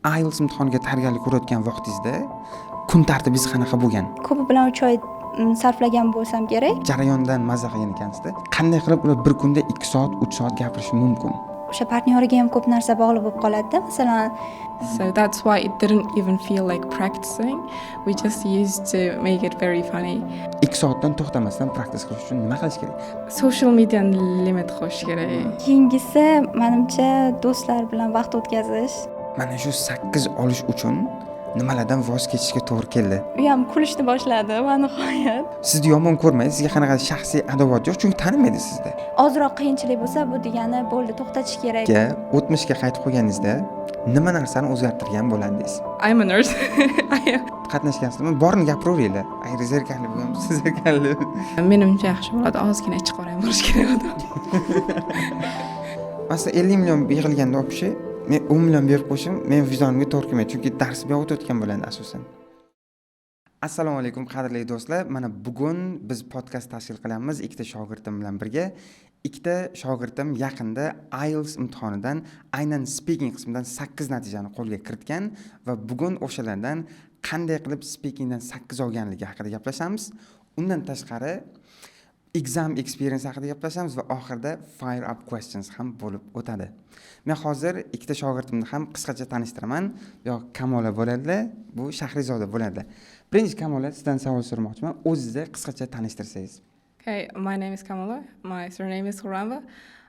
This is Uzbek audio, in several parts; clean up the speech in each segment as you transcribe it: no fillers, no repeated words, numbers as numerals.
IELTS imtihoniga tayyorgarlik ko'rayotgan vaqtingizda kun tartibingiz qanaqa bo'lgan? Ko'pi bilan 3 oy sarflagan bo'lsam kerak. Jarayondan maza qilgan ekansizda. Qanday qilib ular bir kunda 2 soat, 3 soat gapirishi mumkin? O'sha partnyoriga ham ko'p narsa bog'liq bo'lib qoladida, masalan. So that's why it didn't even feel like practicing. We just used to make it very funny. 2 soatdan to'xtamasdan practice qilish uchun nima qilish kerak? Social media limit qo'yish kerak. Keyingisi, manimcha, do'stlar bilan vaqt o'tkazish. Mana shu 8 olish uchun nimalardan voz kechishga to'g'ri keldi? U ham kulishni boshladi va nihoyat. Sizni yomon ko'rmaydi, sizga qanaqa shaxsiy adovat yo'q, chunki tanimaydi sizni. Ozroq qiyinchilik bo'lsa, bu degani bo'ldi, to'xtatish kerak. O'tmishga qaytib qo'yganingizda nima narsani o'zgartirgan bo'lardingiz? I'm a nurse. I am. Qatnashgansizmi? Borini gapiraveringlar, agar zerikarli bo'lgan bo'lsa, zerikarli. Menimcha, yaxshi bo'ladi. Ozgina ichi qora ham bo'lishi kerak odam. Masalan, 50 million yig'ilganda, вообще men 10 million berib qo'yishim men vijdonimga to'g'ri kelmaydi, chunki dars bu yoqda o'tayotgan bo'ladi asosan. Assalomu alaykum, qadrli do'stlar! Mana bugun biz podkast tashkil qilamiz ikkita shogirdim bilan birga. Ikkita shogirdim yaqinda IELTS imtihonidan, aynan speaking qismidan 8 natijani qo'lga kiritgan va bugun o'shalardan qanday qilib speakingdan 8 olganligi haqida gaplashamiz. Undan tashqari, exam experience haqida gaplashamiz va oxirida fire up questions ham bo'lib o'tadi. Men hozir ikkita shogirdimni ham qisqacha tanishtiraman. Bu yoq Kamola bo'ladilar, bu Shahrizoda bo'ladilar. Birinchi, Kamola, sizdan savol so'ramoqchiman, o'zingizni qisqacha tanishtirsangiz. Okay, my name is Kamola. My surname is Khurramova.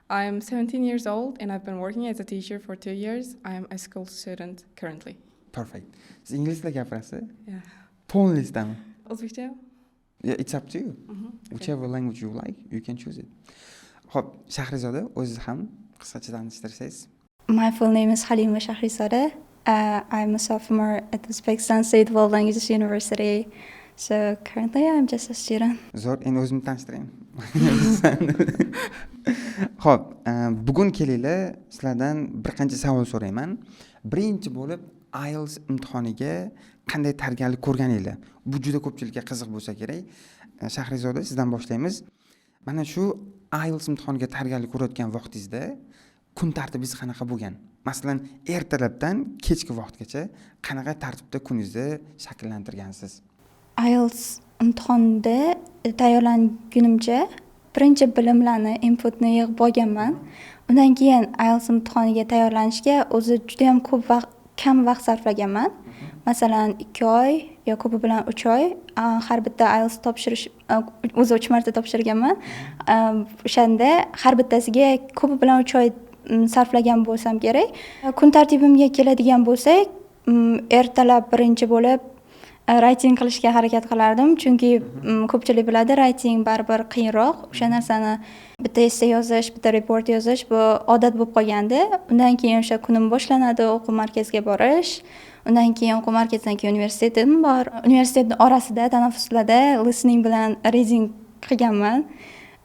I'm 17 years old and I've been working as a teacher for 2 years. I'm a school student currently. Perfect. Siz ingliz tilida gapirasiz? Yeah. Полностью mi? O'zbekcha? Yeah, it's up to you. Whichever language you like, you can choose it. Ho'p, Shahrizoda, o'zingiz ham qisqacha tanishtirsangiz. My full name is Halima Shahrizoda. I'm a sophomore at Uzbekistan State World Languages University. So currently I'm just a student. Zo'r, endi o'zimni tanishtiraymi? Ho'p, bugun kelinglar, sizlardan bir qancha savol so'rayman. Birinchi bo'lib, IELTS imtihoniga qanday tayyorgarlik ko'rganinglar? Bu juda ko'pchilikka qiziq bo'lsa kerak. Shahrizoda, sizdan boshlaymiz. Mana shu IELTS imtihoniga tayyorgarlik ko'rayotgan vaqtingizda kun tartibingiz qanaqa bo'lgan? Masalan, ertalabdan kechki vaqtgacha qanaqa tartibda kuningizni shakllantirgansiz? IELTS imtihonida tayyorlangunimcha birinchi bilimlarni, inputni yig'ib olganman. Undan keyin IELTS imtihoniga tayyorlanishga o'zi judayam ko'p vaqt, kam vaqt sarflaganman. Masalan, 2 oy yo ko'pi bilan 3 oy har bitta IELTS topshirish, o'zi uch marta topshirganman. O'shanda har bittasiga ko'pi bilan 3 oy sarflagan bo'lsam kerak. Kun tartibimga keladigan bo'lsak, ertalab birinchi bo'lib writing qilishga harakat qilardim, chunki ko'pchilik biladi, writing baribir qiyinroq. O'sha narsani bitta esse yozish, bitta report yozish, bu odat bo'lib qolgandi. Undan keyin o'sha kunim boshlanadi, o'quv markaziga borish. Undan keyin o'quv markazidan keyin universitetim bor. Universitetni orasida tanaffuslarda listening bilan reading qilganman.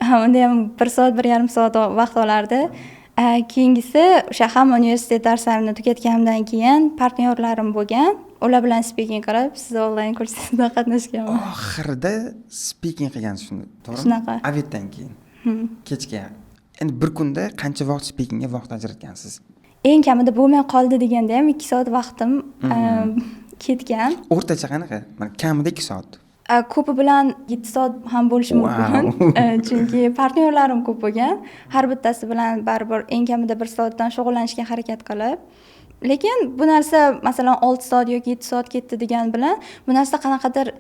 Unda ham bir soat, 1,5 soat vaqt olardi. Keyingisi, o'sha hamma universitet darslarimni tugatganimdan keyin partnyorlarim bo'lgan, ular bilan speaking qilib, sizni onlayn kursingizda qatnashganman. Oxirida speaking qilgansiz shunda, to'g'rimi? Shunaqa. Обед dan keyin, kechki. Endi bir kunda qancha vaqt speakingga vaqt ajratgansiz? Eng kamida bo'lmay qoldi deganda ham 2 soat vaqtim ketgan. O'rtacha qanaqa? Mana, kamida 2 soat. Ko'pi bilan 7 soat ham bo'lishi mumkin. Chunki partnyorlarim ko'p bo'lgan, har bittasi bilan baribir eng kamida bir soatdan shug'ullanishga harakat qilib. Lekin bu narsa, masalan, 6 soat yoki 7 soat ketdi degan bilan bu narsa qanaqadir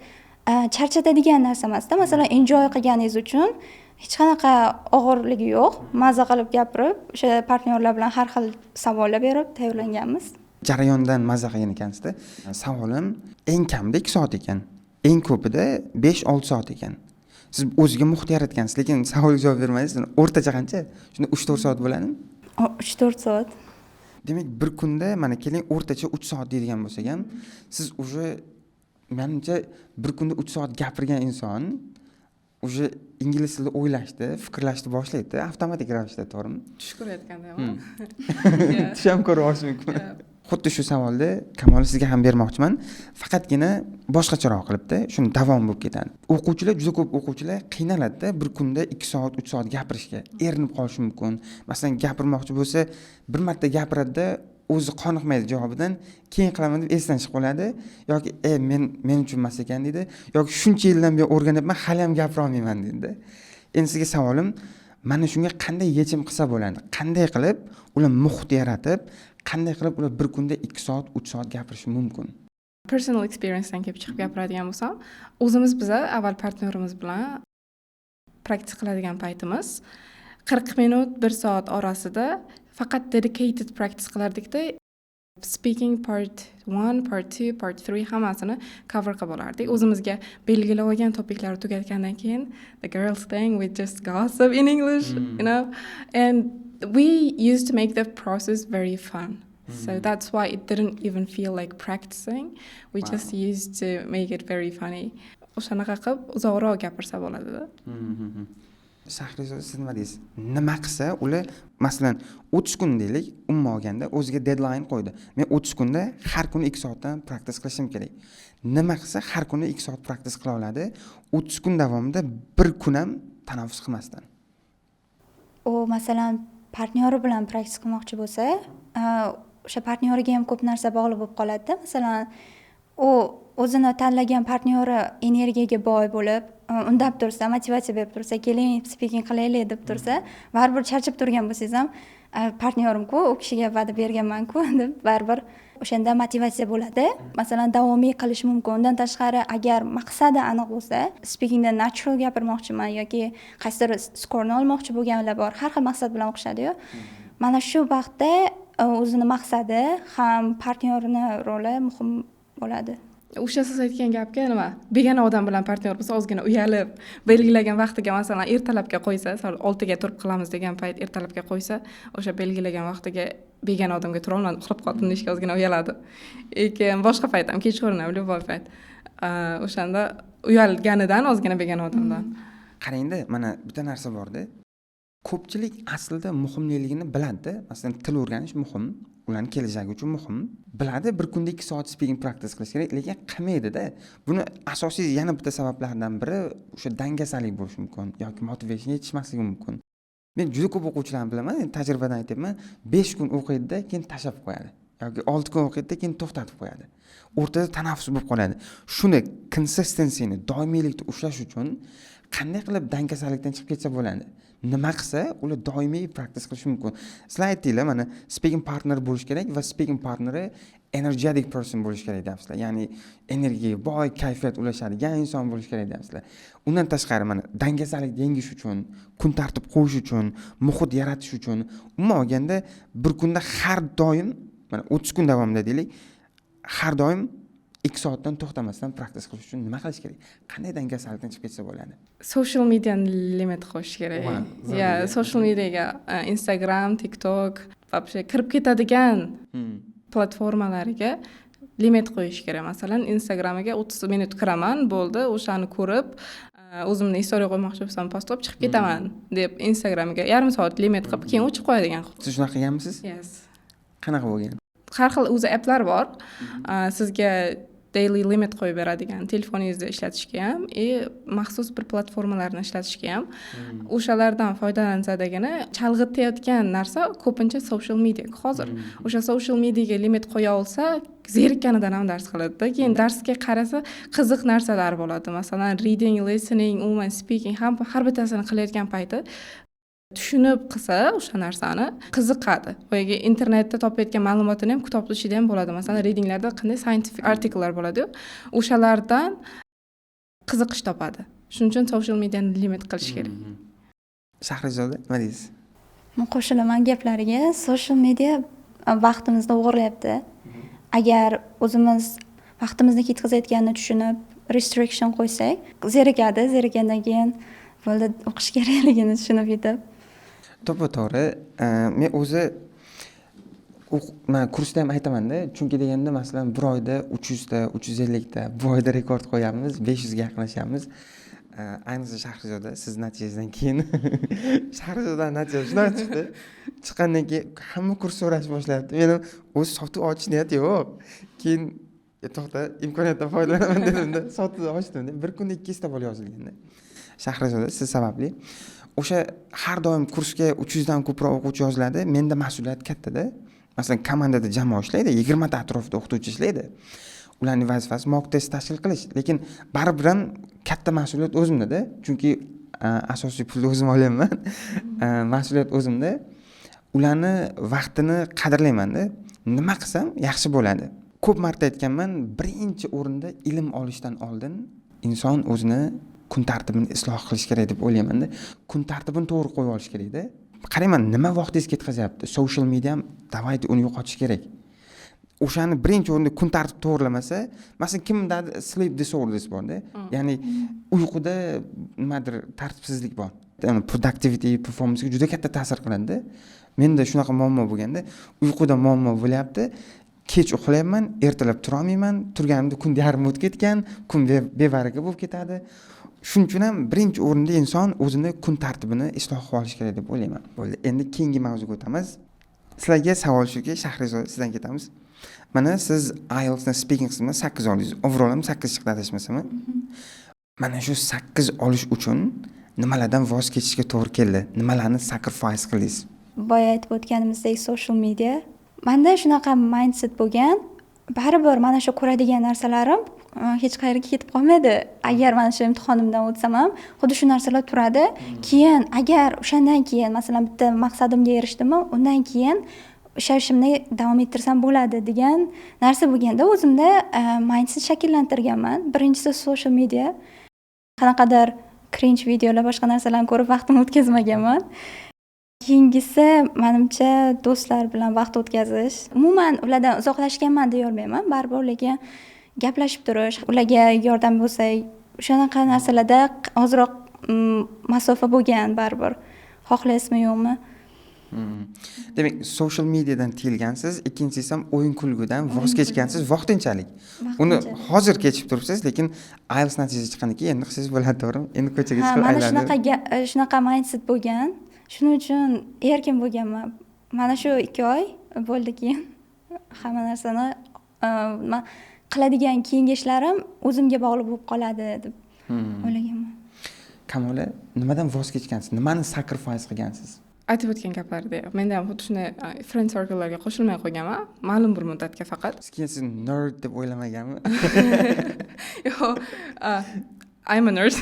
charchatadigan narsa emasda. Masalan, enjoy qilganingiz uchun hech qanaqa og'irligi yo'q. Maza qilib gapirib, o'sha partnyorlar bilan har xil savollar berib tayyorlanganmiz. Jarayondan maza qilgan ekansizda. Savolim, eng kamida 2 soat ekan, eng ko'pida 5-6 soat ekan. Siz o'ziga muhit yaratgansiz, lekin savolga javob bermadingiz. O'rtacha qancha shunda, 3-4 soat bo'ladimi? 3-4 soat. Demak, bir kunda, mana keling, o'rtacha 3 soat deydigan bo'lsak ham, siz уже, manimcha, bir kunda 3 soat gapirgan inson уже ingliz tilida o'ylashni, fikrlashni boshlaydida avtomatik ravishda, to'g'rimi? Tush ko'rayotganda. Tush ham ko'rib olishi mumkin. Xuddi shu savolni, Kamola, sizga ham bermoqchiman, faqatgina boshqacharoq qilibda. Shuni davom bo'lib ketadi. O'quvchilar, juda ko'p o'quvchilar qiynaladida bir kunda 2 soat, 3 soat gapirishga, erinib qolishi mumkin. Masalan, gapirmoqchi bo'lsa, bir marta gapiradida. O'zi qoniqmaydi javobidan, keyin qilaman deb esidan chiqib qoladi yoki "E, men uchun emas ekan", deydi yoki "Shuncha yildan beri o'rganyapman, hali ham gapira olmayman", deydi. Endi sizga savolim: mana shunga qanday yechim qilsa bo'ladi? Qanday qilib ular muhit yaratib, qanday qilib ular bir kunda 2 soat, 3 soat gapirishi mumkin? Personal experiencedan kelib chiqib gapiradigan bo'lsam, o'zimiz, biza avval partnyorimiz bilan practice qiladigan paytimiz 40 minut, bir soat orasida faqat dedicated practice qilardikda, speaking part one, part two, part three hammasini cover qilib olardik. O'zimizga belgilab olgan topiklarni tugatgandan keyin, the girls thing, we just gossip in English, and we used to make the process very fun. So that's why it didn't even feel like practicing. We just used to make it very funny. O'shanaqa qilib uzoqroq gapirsa bo'ladida. Shahrizoda, siz nima deysiz? Nima qilsa ular, masalan, 30 kun deylik, umuman olganda o'ziga deadline qo'ydi: men 30 kunda har kuni 2 soatdan practice qilishim kerak. Nima qilsa har kuni 2 soat practice qila oladi 30 kun davomida, bir kun ham tanaffus qilmasdan? U, masalan, partnyori bilan practice qilmoqchi bo'lsa, o'sha partnyoriga ham ko'p narsa bog'liq bo'lib qoladida. Masalan, u o'zini tanlagan partnyori energiyaga boy bo'lib, undab tursa, motivatsiya berib tursa, "Keling, speaking qilaylik", deb tursa, baribir charchab turgan bo'lsangiz ham, "Partnyorimku, u kishiga va'da berganmanku", deb baribir o'shanda motivatsiya bo'ladi, masalan, davomiy qilish mumkin. Undan tashqari, agar maqsadi aniq bo'lsa, speakingda natural gapirmoqchiman yoki qaysidir skorni olmoqchi bo'lganlar bor, har xil maqsad bilan o'qishadiyu. Mana shu vaqtda o'zini maqsadi ham, partnyorini roli muhim bo'ladi. O'sha siz aytgan gapga, nima, begona odam bilan partnyor bo'lsa, ozgina uyalib, belgilagan vaqtiga, masalan, ertalabga qo'ysa, soat 6ga turib qilamiz degan payt ertalabga qo'ysa, o'sha belgilagan vaqtiga begona odamga turolmadim, uxlab qoldim deyishga ozgina uyaladi. Keyin boshqa payt ham, kechqurun ham, любой payt, o'shanda uyalganidan ozgina begona odamdan. Qarangda, mana bitta narsa borda, ko'pchilik aslida muhimligini biladida. Masalan, til o'rganish muhim, ularni kelajagi uchun muhim, biladi, bir kunda 2 soat speaking practice qilish kerak, lekin qilmaydida. Buni asosiy yana bitta sabablaridan biri o'sha dangasalik bo'lishi mumkin yoki motivation yetishmasligi mumkin. Men juda ko'p o'quvchilarni bilaman, endi tajribadan aytyapman, 5 kun o'qiydida, keyin tashlab qo'yadi yoki 6 kun o'qiydida, keyin to'xtatib qo'yadi, o'rtada tanaffus bo'lib qoladi. Shuni consistencyni, doimiylikni ushlash uchun qanday qilib dangasalikdan chiqib ketsa bo'ladi? Nima qilsa ular doimiy practice qilishi mumkin? Sizlar aytdinglar, mana, speaking partner bo'lishi kerak va speaking partneri energetic person bo'lishi kerak deyapsizlar, ya'ni energiyaga boy, kayfiyat ulashadigan inson bo'lishi kerak deyapsizlar. Undan tashqari, mana, dangasalikni yengish uchun, kun tartib qo'yish uchun, muhit yaratish uchun, umuman olganda, bir kunda har doim, mana, 30 kun davomida deylik, har doim 2 soatdan to'xtamasdan practice qilish uchun nima qilish kerak? Qanday dangasalikdan chiqib ketsa bo'ladi? Social mediani limit qo'yish kerak. Ya, social mediaga, Instagram, TikTok, вообще kirib ketadigan platformalariga limit qo'yish kerak. Masalan, Instagramiga 30 minut kiraman, bo'ldi, o'shani ko'rib, o'zimni istoriya qo'ymoqchi bo'lsam, post qilib chiqib ketaman deb, Instagramiga yarim soat limit qilib, keyin o'chirib qo'yadigan qilib. Siz shunaqa qilganmisiz? Yes. Qanaqa bo'lgan? Har xil o'zi applar bor, sizga daily limit qo'yib beradigan, telefoningizni ishlatishga ham и maxsus bir platformalarni ishlatishga ham. O'shalardan foydalansadagina. Chalg'itayotgan narsa ko'pincha social media hozir. O'sha social mediaga limit qo'ya olsa, zerikkanidan ham dars qiladida. Keyin darsga qarasa, qiziq narsalar bo'ladi, masalan, reading, listening, umuman speaking ham, har bittasini qilayotgan payti tushunib qilsa, o'sha narsani qiziqadi. Boyagi internetda topayotgan ma'lumotini ham kitobni ichida ham bo'ladi. Masalan, readinglarda qanday scientific articlelar bo'ladiyu, o'shalardan qiziqish topadi. Shuning uchun social mediani limit qilish kerak. Shahrizoda, nima deysiz? Men qo'shilaman gaplariga. Social media vaqtimizni o'g'irlayapti. Agar o'zimiz vaqtimizni ketkazayotganini tushunib, restriction qo'ysak, zerikadi. Zerikkandan keyin bo'ldi, o'qish kerakligini tushunib yetib. To'ppa to'g'ri. Men o'zi man kursda ham aytamanda, chunki deganda, masalan, bir oyda 300ta, 350ta, bu oyda rekord qo'yamiz, 500ga yaqinlashyapmiz. Ayniqsa Shahrizoda, siz natijangizdan keyin, Shahrizodani natijasi shunaqa chiqdi, chiqqandan keyin hamma kurs so'rash boshlayapti. Meni o'zi sotuv ochish niyati yo'q, keyin "To'xta, imkoniyatdan foydalanaman", dedimda, sotuv ochdimda, bir kunda 200ta bola yozilganda Shahrizoda, siz sababli. O'sha har doim kursga 300dan ko'proq o'quvchi yoziladi. Menda mas'uliyat kattada. Masalan, komandada jamoa ishlaydi, 20 ta atrofida o'qituvchi ishlaydi, ularni vazifasi mock test tashkil qilish, lekin baribir ham katta mas'uliyat o'zimdada, chunki asosiy pulni o'zim olyapman, mas'uliyat o'zimda. Ularni vaqtini qadrlaymanda, nima qilsam yaxshi bo'ladi. Ko'p marta aytganman, birinchi o'rinda ilm olishdan oldin inson o'zini kun tartibini isloh qilish kerak deb o'ylaymanda. Kun tartibini to'g'ri qo'yib olish kerakda. Qarayman, nima vaqtingiz ketkazyapti. Social media ham, давайте, uni yo'qotish kerak. O'shani birinchi o'rinda kun tartib to'g'rilamasa, masalan, kimdadir sleep disorders borda, ya'ni uyquda nimadir tartibsizlik bor, ya'ni productivity, performancega juda katta ta'sir qiladida. Menda shunaqa muammo bo'lganda, uyquda muammo bo'lyapti, kech uxlayapman, ertalab turolmayman, turganimda kun yarmi o'tib ketgan, kun bebaraka bo'lib ketadi. Shuning uchun ham birinchi o'rinda inson o'zini kun tartibini isloh qilib olishi kerak deb o'ylayman. Bo'ldi, endi keyingi mavzuga o'tamiz. Sizlarga savol shuki, Shahrizoda, sizdan ketamiz. Mana siz IELTSni speaking qismida 8 oldingiz, overall ham 8 chiqdi, adashmasam. Mana shu 8 olish uchun nimalardan voz kechishga to'g'ri keldi, nimalarni sacrifice qildingiz? Boya aytib o'tganimizdek, social media. Manda shunaqa mindset bo'lgan: baribir mana shu ko'radigan narsalarim hech qayerga ketib qolmaydi. Agar mana shu imtihonimdan o'tsam ham, xuddi shu narsalar turadi. Keyin agar o'shandan keyin, masalan, bitta maqsadimga erishdimmi, undan keyin o'sha ishimni davom ettirsam bo'ladi degan narsa bo'lganda, o'zimda mindset shakllantirganman. Birinchisi social media, qanaqadir cringe videolar, boshqa narsalarni ko'rib vaqtimni o'tkazmaganman. Keyingisi, manimcha, do'stlar bilan vaqt o'tkazish. Umuman ulardan uzoqlashganman deyolmayman baribir, lekin gaplashib turish, ularga yordam bo'lsa, shunaqa narsalarda ozroq masofa bo'lgan baribir, xohlaysizmi, yo'qmi. Demak, social mediadan tiyilgansiz, ikkinchisi ham o'yin kulgudan voz kechgansiz vaqtinchalik. Uni hozir kechib turibsiz, lekin IELTS natijasi chiqqandan keyin endi qilsangiz bo'ladi, to'g'rimi? Endi ko'chaga Ha, chiqib mana aylanib. shunaqa mindset bo'lgan. Shuning uchun erkin bo'lganman. Mana shu 2 oy bo'ldi, keyin hamma narsani man qiladigan keyingi ishlarim o'zimga bog'liq bo'lib qoladi deb o'ylaganman. Kamola, nimadan voz kechgansiz, nimani sacrifice qilgansiz? Aytib o'tgan gaplardek, menda ham xuddi shunday, friend circlelarga qo'shilmay qo'yganman ma'lum bir muddatga faqat. Keyin siz nerd deb o'ylamaganmi? Yo'q, I'm a nerd.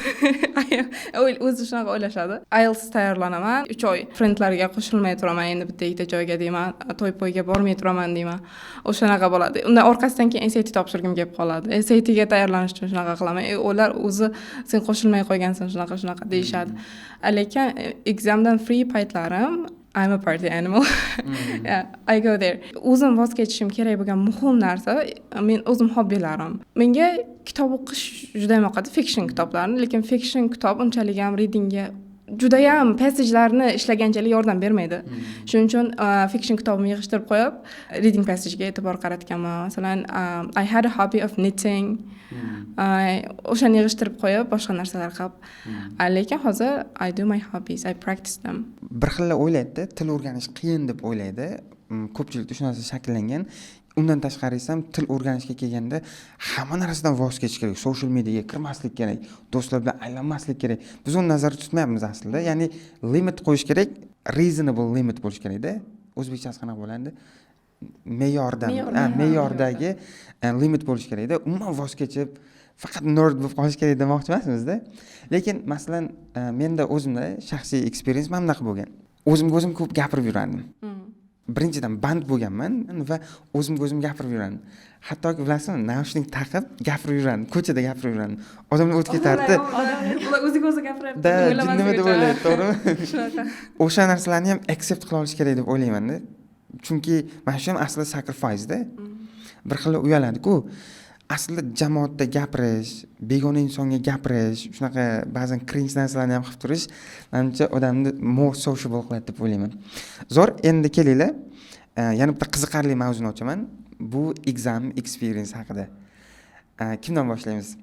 O'zi shunaqa o'ylashadi. IELTS tayyorlanaman, 3 oy friendlarga qo'shilmay turaman, endi bitta ikkita joyga deyman, to'y poyga bormay turaman deyman, o'shanaqa bo'ladi. Undan orqasidan keyin SAT topshirgim kelib qoladi. SATga tayyorlanish uchun shunaqa qilaman. Ular o'zi "Sen qo'shilmay qo'ygansan", shunaqa shunaqa deyishadi. Lekin examdan free paytlarim, I'm a party animal. Yeah, I go there. O'zim voz kechishim kerak bo'lgan muhim narsa men o'zim hobbilarim. Menga kitob o'qish juda ham yoqadi, fiction kitoblarni, lekin fiction kitob unchalik ham readingga, judayam passagelarni ishlaganchalik yordam bermaydi. Shuning uchun fiction kitobimni yig'ishtirib qo'yib, reading passagega e'tibor qaratganman. Masalan, I had a hobby of knitting. O'shani yig'ishtirib qo'yib, boshqa narsalar qilib. Lekin hozir I do my hobbies, I practice them. Bir xillar o'ylaydida, til o'rganish qiyin deb o'ylaydi. Ko'pchilikda shu narsa shakllangan. Undan tashqari esa til o'rganishga kelganda hamma narsadan voz kechish kerak, social mediaga kirmaslik kerak, do'stlar bilan aylanmaslik kerak. Biz uni nazarda tutmayapmiz aslida, ya'ni limit qo'yish kerak, reasonable limit bo'lishi kerakda. O'zbekchasi qanaqa bo'ladi? Me'yordan me'yordagi limit bo'lishi kerakda. Umuman voz kechib, faqat nerd bo'lib qolish kerak demoqchi emasmizda. Lekin masalan, menda o'zimda shaxsiy experience mana bunaqa bo'lgan: o'zimga o'zim ko'p gapirib yurardim. Birinchidan, band bo'lganman va o'zimga o'zim gapirib yurardim. Hattoki, bilasizmi, naushnik taqib gapirib yurardim, ko'chada gapirib yurardim, odamlar o'tib ketardi. Ular o'ziga o'zi gapiryapti da deb o'ylamaslik nima deb uchun. o'ylaydi, to'g'rimi? Shunaqa. O'sha narsalarni ham accept qila olish kerak deb o'ylaymanda, chunki mana shu ham aslida sacrificeda. Bir xil uyaladiku aslida jamoatda gapirish, begona insonga gapirish, shunaqa ba'zan cringe narsalarni ham qilib turish, manimcha, odamni more sociable qiladi deb o'ylayman. Zo'r, endi kelinglar, yana bitta qiziqarli mavzuni ochaman, bu exam experience haqida. Kimdan boshlaymiz?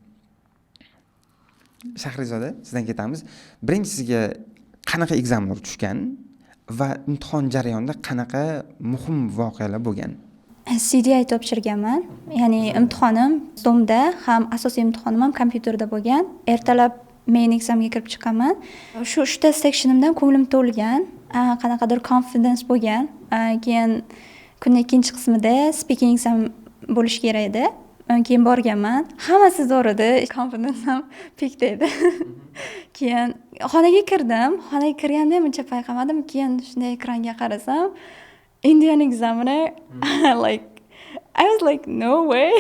Shahrizoda, sizdan ketamiz. Birinchi, sizga qanaqa examlar tushgan va imtihon jarayonida qanaqa muhim voqealar bo'lgan? CDI topshirganman, ya'ni imtihonim Zoomda ham, asosiy imtihonim ham kompyuterda bo'lgan. Ertalab main examga kirib chiqqanman. Shu uchta sectionimdan ko'nglim to'lgan, qanaqadir confidence bo'lgan. Keyin Kunni ikkinchi qismida speaking exam bo'lishi kerak edi. Keyin borganman, hammasi zo'r edi, confidence ham пик da edi. Keyin xonaga kirdim. Xonaga kirganda ham uncha payqamadim. Keyin shunday ekranga qarasam, Indian examiner. Like, I was like, "No way!"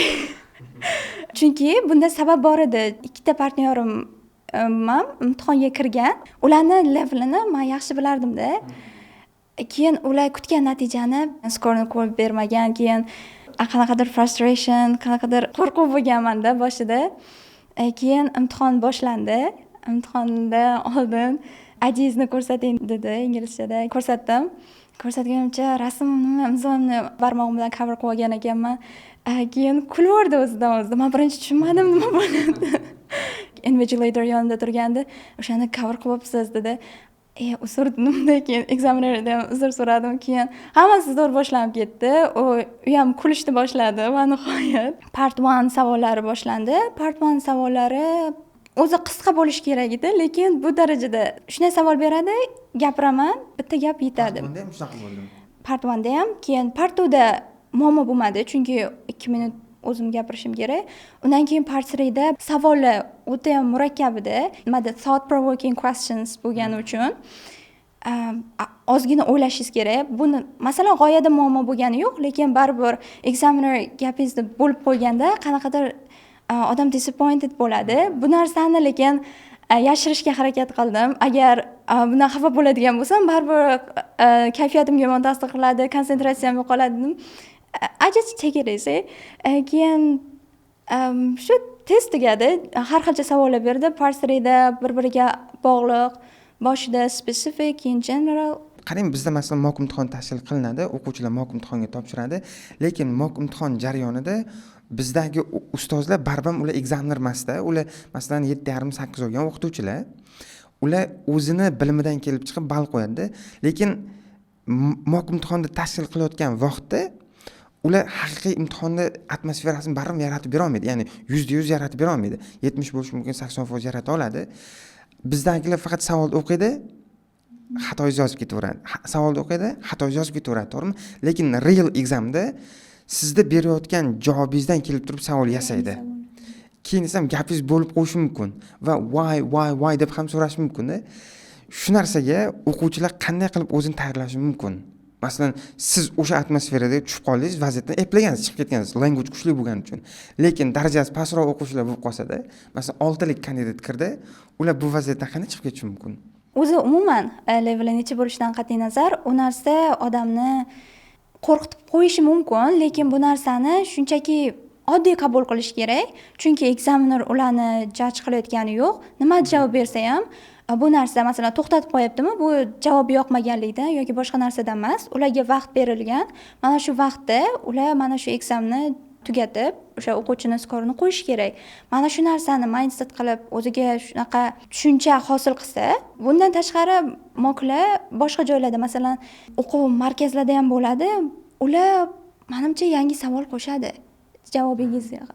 Chunki bunda sabab bor edi. Ikkita partnyorim ham imtihonga kirgan, ularni levelini man yaxshi bilardimda. Keyin ular kutgan natijani, skorni qo'yib bermagan. Keyin qanaqadir frustration, qanaqadir qo'rquv bo'lganmanda boshida. Keyin imtihon boshlandi. Imtihondan oldin "IDingizni ko'rsating", dedi inglizchada. Ko'rsatdim. Ko'rsatganimcha rasmimni, imzomni barmog'im bilan cover qilib olgan ekanman. Keyin kulyverdi o'zidan o'zi. Man birinchi tushunmadim, nima bo'lyapti. Invigilator yonida turgandi. "O'shani cover qilibsiz", dedi. E, uzr, dedimda. Keyin examinerdan ham uzr so'radim. Keyin hammasi zo'r boshlanib ketdi. U ham kulishni boshladi va nihoyat part one savollari boshlandi. Part one savollari o'zi qisqa bo'lishi kerak edi, lekin bu darajada shunday savol beradi, gapiraman, bitta gap yetadi. Bunda ham shunaqa bo'ldimi? Part one'da ham. Keyin part twoda muammo bo'lmadi, chunki 2 minut o'zim gapirishim kerak. Undan keyin part threeda savollar o'tayam murakkab edi. Nimada, thought provoking questions bo'lgani uchun ozgina o'ylashingiz kerak. Buni, masalan, g'oyada muammo bo'lgani yo'q, lekin baribir examiner gapingizni bo'lib qo'yganda qanaqadir odam disappointed bo'ladi. Bu narsani lekin yashirishga harakat qildim. Agar bundan xafa bo'ladigan bo'lsam, baribir kayfiyatimga yomon ta'sir qiladi, konsentratsiyam yo'qoladi dedim. I just take it easy. Keyin shu tez tugadi. Har xilcha savollar berdi part threeda, bir biriga bog'liq, boshida specific, keyin general. Qarang, bizda, masalan, mock imtihon tashkil qilinadi, o'quvchilar mock imtihonga topshiradi, lekin mock imtihon jarayonida bizdagi ustozlar baribir ham ular examiner emasda. Ular, masalan, 7,5, 8 olgan o'qituvchilar. Ular o'zini bilimidan kelib chiqib ball qo'yadida. Lekin mock imtihonni tashkil qilayotgan vaqtda ular haqiqiy imtihonni atmosferasini baribir yaratib berolmaydi, ya'ni 100% yaratib berolmaydi, 70 bo'lishi mumkin, 80% yarata oladi. Bizdagilar faqat savolni o'qiydi, xatoyingizni yozib ketaveradi. Savolni o'qiydi, xatoyingizni yozib ketaveradi, to'g'rimi? Lekin real examda sizda berayotgan javobingizdan kelib turib savol yasaydi. Keyin desam, gapingiz bo'lib qo'yishi mumkin va "Why, why, why?" deb ham so'rashi mumkinda. Shu narsaga o'quvchilar qanday qilib o'zini tayyorlashi mumkin? Masalan, siz o'sha atmosferada tushib qoldingiz, vaziyatdan eplagansiz, chiqib ketgansiz, language kuchli bo'lgani uchun. Lekin darajasi pastroq o'quvchilar bo'lib qolsada, masalan, oltilik kandidat kirdi, ular bu vaziyatdan qanday chiqib ketishi mumkin? O'zi umuman leveli necha bo'lishidan qat'iy nazar, u narsa odamni qo'rqitib qo'yishi mumkin, lekin bu narsani shunchaki oddiy qabul qilish kerak, chunki examiner ularni judge qilayotgani yo'q. Nima javob bersa ham, bu narsa, masalan, to'xtatib qo'yaptimi, bu javob yoqmaganlikdan yoki boshqa narsadan emas. Ularga vaqt berilgan, mana shu vaqtda ular mana shu examni tugatib, o'sha o'quvchini skorini qo'yishi kerak. Mana shu narsani mindset qilib, o'ziga shunaqa tushuncha hosil qilsa. Bundan tashqari, mocklar boshqa joylarda, masalan, o'quv markazlarida ham bo'ladi. Ular, manimcha, yangi savol qo'shadi javobingizga.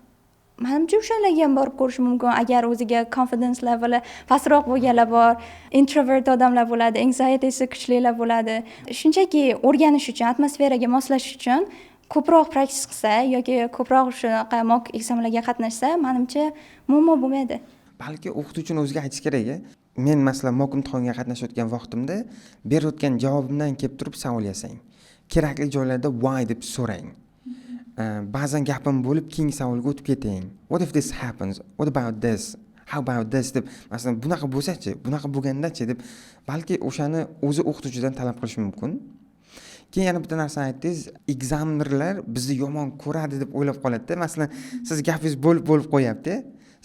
Manimcha, o'shalarga ham borib ko'rish mumkin, agar o'ziga confidence leveli pastroq bo'lganlar bor, introvert odamlar bo'ladi, anxietysi kuchlilar bo'ladi. Shunchaki o'rganish uchun, atmosferaga moslashish uchun ko'proq practice qilsa yoki ko'proq shunaqa mock examlarga qatnashsa, manimcha, muammo bo'lmaydi. Balki o'qituvchini o'ziga aytish kerak: men, masalan, mock imtihonga qatnashayotgan vaqtimda berayotgan javobimdan kelib turib savol yasang, kerakli joylarda "Why?" deb so'rang, ba'zan gapim bo'lib, keyingi savolga o'tib keting, "What if this happens? What about this? How about this?" deb, masalan, "Bunaqa bo'lsachi, bunaqa bo'lgandachi?" deb, balki o'shani o'zi o'qituvchidan talab qilish mumkin. Keyin yana bitta narsani aytdingiz, examinerlar bizni yomon ko'radi deb o'ylab qoladida. Masalan, siz gapingiz bo'lib bo'lib qo'yyapti,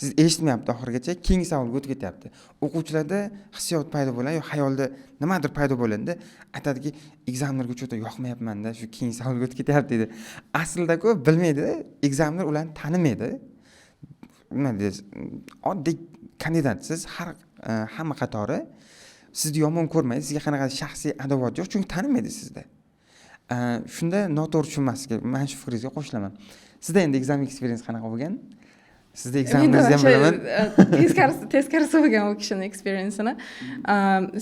siz eshitmayapti oxirigacha, keyingi savolga o'tib ketyapti. O'quvchilarda hissiyot paydo bo'ladi yo xayolda nimadir paydo bo'ladida, aytadiki, "Examinerga что то yoqmayapmanda, shu keyingi savolga o'tib ketyapti", deydi. Aslidaku bilmaydi, examiner ularni tanimaydi. Nima deysiz, oddiy kandidatsiz, har hamma qatori sizni yomon ko'rmaydi, sizga qanaqa shaxsiy adovat yo'q, chunki tanimaydi sizni. Shunda noto'g'ri tushunmaslik kerak. Man shu fikringizga qo'shilaman. Sizda endi exam experience qanaqa bo'lgan? Sizda exameningizni ham bilaman. Teskarisi bo'lgan u kishini experienceini.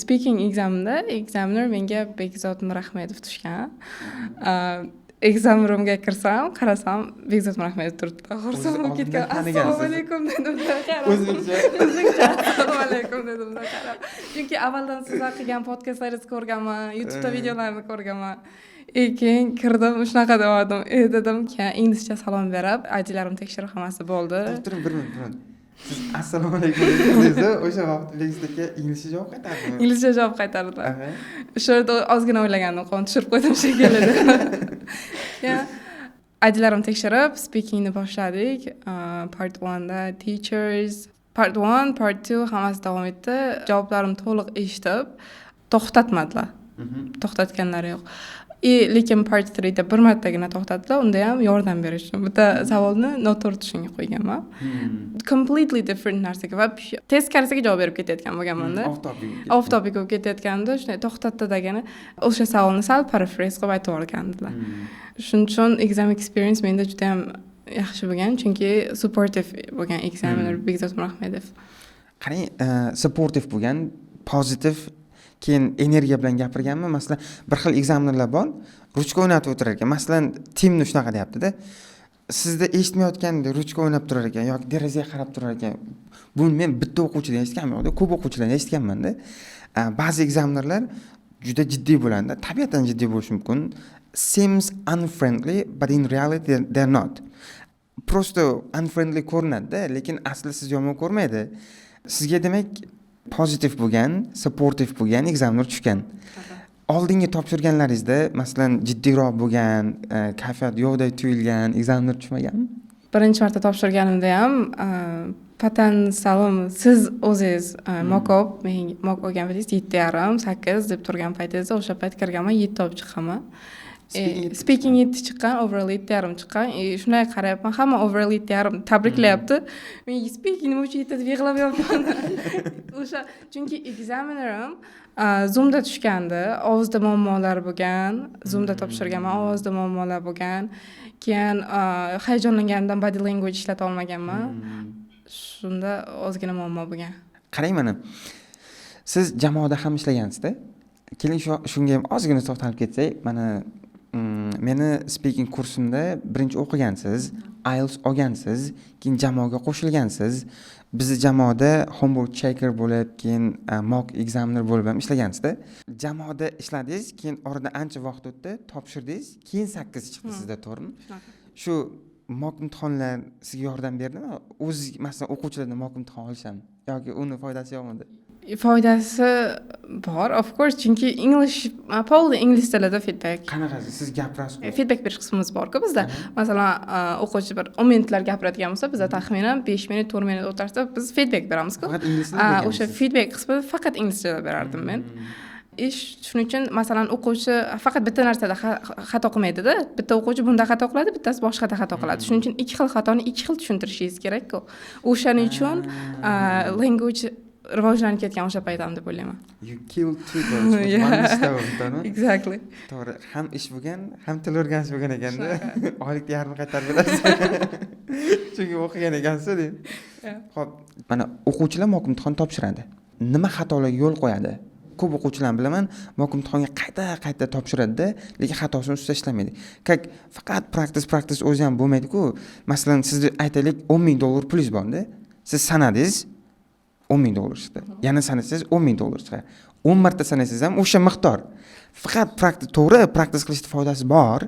Speaking examda examiner menga Bekzod Mirahmedov tushgan. Exam roomga kirsam, qarasam, Bekzod Mirahmedov turibdi. Xursand bo'lib ketgan. "Assalomu alaykum", dedimda qarab. O'zbekcha? O'zbekcha "Assalomu alaykum", dedimda qarab. Chunki avvaldan sizlar qilgan podkastlaringizni ko'rganman, YouTubeda videolarni ko'rganman. И keyin kirdim, shunaqa degandim. E, dedim, keyin inglizcha salom berib, IDlarimni tekshirib, hammasi bo'ldi. Turing, bir minut, bir minut. Siz "Assalomu alaykum" dedingiz, o'sha vaqt Bekzod aka inglizcha javob qaytardimi? Inglizcha javob qaytardilar. O'sha yerda ozgina o'ylagandim, qo'lni tushirib qo'ydim shekilli. Keyin IDlarimni tekshirib, speakingni boshladik. Part 1da teachers, part 1, part 2 hammasi davom etdi. Javoblarimni to'liq eshitib, to'xtatmadilar. To'xtatganlari yo'q. И lekin part 3da bir martagina to'xtatdilar, unda ham yordam berish uchun. Bitta savolni noto'g'ri tushunga qo'yganman. Completely different narsaga va teskarisiga javob berib ketayotgan bo'lganmanda. Off topic. Off topic bo'lib ketayotganda shunday to'xtatdi degani, o'sha savolni sal paraphrase qilib aytib yuborgandilar. Shuning uchun exam experience menda juda ham yaxshi bo'lgan, chunki supportive bo'lgan examiner Bekzod Mirahmedov. Qarang, supportive bo'lgan, positive, keyin energiya bilan gapirganmi? Masalan, bir xil examinerlar bor, ruchka o'ynatib o'tirar ekan. Masalan, Timni shunaqa deyaptida, sizni eshitmayotgandek ruchka o'ynab turar ekan yoki derazaga qarab turar ekan. Buni men bitta o'quvchidan eshitganim yo'qda, ko'p o'quvchilardan eshitganmanda. Ba'zi examinerlar juda jiddiy bo'ladida, tabiatan jiddiy bo'lishi mumkin, seems unfriendly, but in reality they're not. Просто unfriendly ko'rinadida, lekin asli sizni yomon ko'rmaydi. Sizga, demak, pozitiv bo'lgan, supportive bo'lgan examiner tushgan. Oldingi topshirganlaringizda, masalan, jiddiyroq bo'lgan, kayfiyat yo'qdek tuyulgan examiner tushmaganmi? Birinchi marta topshirganimda ham potensialim, siz o'zingiz mock up, men mock olgan paytingiz 7,5, 8 deb turgan paytingizda, o'sha payt kirganman, 7 olib chiqqanman. Speaking 7 chiqqan, overall 7,5 chiqqan. И shunday qarayapman, hamma overall 7,5, tabriklayapti. Men speaking nima uchun 7 deb yig'lab yotibman o'sha, chunki examinerim Zoomda tushgandi, ovozda muammolar bo'lgan. Zoomda topshirganman, ovozda muammolar bo'lgan. Keyin hayajonlanganimdan body language ishlata olmaganman, shunda ozgina muammo bo'lgan. Qarang, mana siz jamoada ham ishlagansizda. Keling, shu shunga ham ozgina to'xtalib ketsak. Mana meni speaking kursimda birinchi o'qigansiz, IELTS olgansiz, keyin jamoaga qo'shilgansiz. Bizni jamoada homework checker bo'lib, keyin mock examiner bo'lib ham ishlagansizda. Jamoada ishladingiz, keyin oradan ancha vaqt o'tdi, topshirdingiz, keyin 8 chiqdi sizda, to'g'rimi? Shu mock imtihonlar sizga yordam berdimi o'zi? Masalan, o'quvchilardan mock imtihon olish ham yoki uni foydasi yo'qmidi? Foydasi bor, of course, chunki English полный ingliz tilida feedback. Qanaqasi, siz gapirasiz? Feedback berish qismimiz borku bizda. Masalan, o'quvchi bir 10 minutlar gapiradigan bo'lsa, biza taxminan 5 minut, 4 minut o'tarsa, biz feedback beramizku. Faqat ingliz tilida? O'sha feedback qismida faqat ingliz tilida berardim men. Ish shuning uchun, masalan, o'quvchi faqat bitta narsada xato qilmaydida. Bitta o'quvchi bunda xato qiladi, bittasi boshqada xato qiladi. Shuning uchun ikki xil xatoni ikki xil tushuntirishingiz kerakku. O'shaning uchun language rivojlanib ketgan o'sha payt ham deb o'ylayman. You kill two birds with one stone, to'g'rimi? Exactly. To'g'ri, ham ish bo'lgan, ham til o'rganish bo'lgan ekanda. Oylikni yarmini qaytarib berasiz, chunki o'qigan ekansiz deydi. Ho'p, mana o'quvchilar mock imtihon topshiradi, nima xatolarga yo'l qo'yadi? Ko'p o'quvchilarni bilaman, mock imtihonga qayta qayta topshiradida, lekin xatosini ustida ishlamaydi. Как faqat practice, practice o'zi ham bo'lmaydiku. Masalan, sizni aytaylik, 10 000 dollar pulingiz borda, siz sanadingiz, 10 000 dollar chiqdi. Yana sanasangiz, 10 000 dollar chiqadi. 10 marta sanasangiz ham o'sha miqdor. Faqat practice, to'g'ri, practice qilishni foydasi bor,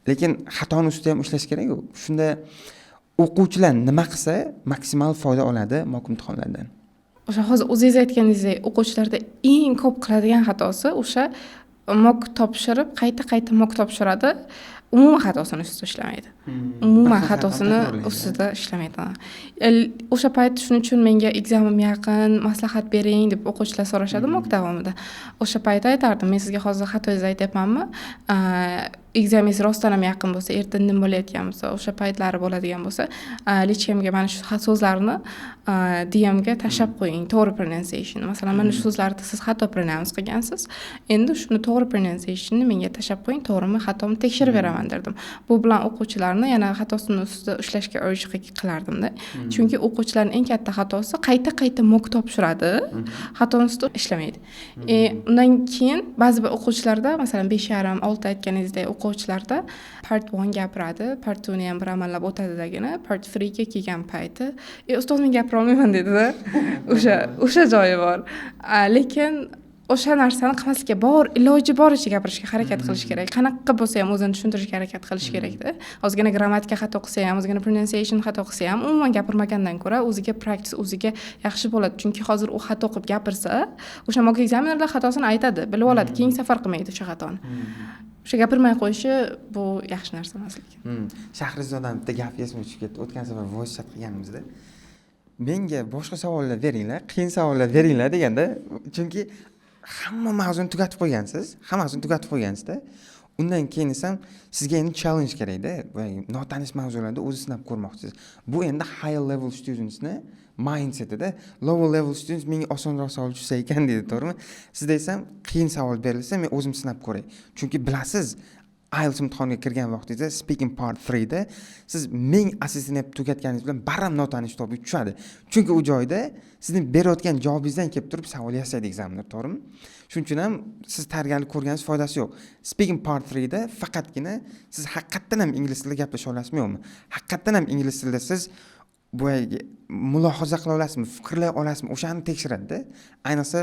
lekin xatoni ustida ham ishlash kerakku. Shunda o'quvchilar nima qilsa maksimal foyda oladi mock imtihonlardan? O'sha hozir o'zingiz aytganingizdek, o'quvchilarda eng ko'p qiladigan xatosi o'sha mock topshirib, qayta qayta mock topshiradi, umuman xatosini ustida ishlamaydi, umuman Bir xil xatoni xatosini takrorlaydi. ustida ishlamaydi. O'sha payt shuning uchun menga "Examim yaqin, maslahat bering", deb o'quvchilar so'rashadi mock davomida. O'sha payt aytardim: "Men sizga hozir xatoyingizni aytyapmanmi? Examingiz rostdan ham yaqin bo'lsa, erta nima bo'layotgan bo'lsa, o'sha paytlari bo'ladigan bo'lsa, личка mga mana shu so'zlarni DMga tashlab qo'ying, to'g'ri pronunciation. Masalan, mana shu so'zlarni siz xato pronounce qilgansiz, endi shuni to'g'ri pronunciationni menga tashlab qo'ying, to'g'rimi xatomi tekshirib beraman", derdim. Bu bilan o'quvchilarni yana xatosini ustida ishlashga urge qilardimda. Chunki o'quvchilarni eng katta xatosi qayta qayta mock topshiradi, xatoni ustida ishlamaydi. Undan keyin ba'zi bir o'quvchilarda, masalan, 5,5, 6 aytganingizdek o'quvchilarda O'quvchilarda part 1 gapiradi, part 2ni ham bir amallab o'tadidagina, part 3ga kelgan payti, "E, ustoz, men gapira olmayman", deydida. O'sha joyi bor. Lekin o'sha narsani qilmaslikka, bor iloji boricha gapirishga harakat qilish kerak. Qanaqa bo'lsa ham o'zini tushuntirishga harakat qilish kerakda. Ozgina grammatika xato qilsa ham, ozgina pronunciation xato qilsa ham, umuman gapirmagandan ko'ra o'ziga practice, o'ziga yaxshi bo'ladi. Chunki hozir u xato qilib gapirsa, o'sha mock examinerlar xatosini aytadi, bilib oladi, keyingi safar qilmaydi o'sha xatoni. O'sha gapirmay qo'yishi, bu yaxshi narsa emas lekin. Shahrizodan bitta gap esimga tushib ketdi. O'tgan safar voice chat qilganimizda, "Menga boshqa savollar beringlar, qiyin savollar beringlar", deganda. Chunki hamma mavzuni tugatib qo'ygansiz, hammasini tugatib qo'ygansizda. Undan keyin desam, sizga endi challenge kerakda, boyagi notanish mavzularda o'zi sinab ko'rmoqchisiz. Bu endi higher level studentsni mindsetida. Lower level students "Menga osonroq savol tushsa ekan", deydi, to'g'rimi? Sizda desam, qiyin savol berilsa, men o'zim sinab ko'ray. Chunki bilasiz, IELTS imtihoniga kirgan vaqtingizda speaking part 3da siz ming assessni tugatganingiz bilan baribir notanish topic tushadi. Chunki u joyda sizni berayotgan javobingizdan kelib turib savol yasaydi examiner, to'g'rimi? Shuning uchun ham siz tayyorgarlik ko'rganingiz foydasi yo'q. Speaking part 3da faqatgina siz haqiqatdan ham ingliz tilida gaplasha olasizmi, yo'qmi, haqiqatdan ham ingliz tilida siz boyagi mulohaza qila olasizmi, fikrlay olasizmi, o'shani tekshiradida, ayniqsa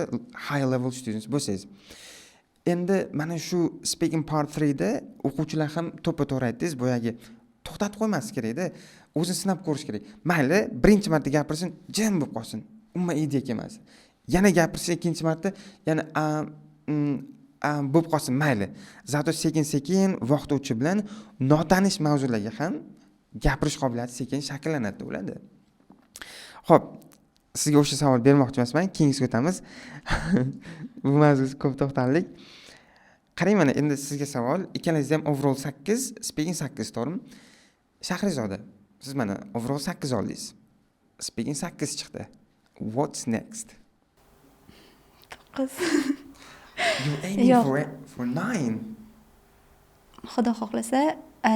high level students bo'lsangiz. Endi mana shu speaking part 3da o'quvchilar ham, to'ppa to'g'ri aytdingiz, boyagi to'xtatib qo'ymaslik kerakda, o'zini sinab ko'rish kerak. Mayli, birinchi marta gapirsin, jim bo'lib qolsin, umuman ideya kelmasin. Yana gapirsin, ikkinchi marta yana a, mm, a bo'lib qolsin, mayli. Зато sekin sekin vaqt o'tishi bilan notanish mavzularga ham gapirish qobiliyati sekin shakllanadi bo'ladi. Ho'p, sizga o'sha savol bermoqchi emasman, keyingisiga o'tamiz. Bu mavzuga ko'p to'xtaldik. Qarang, mana endi sizga savol. Ikkalangizda ham overall 8, speaking 8, to'g'rimi? Shahrizoda, siz mana overall 8 oldingiz, speaking 8 chiqdi. What's next? 9. You're aiming Yo'q. for 9. Xudo xohlasa,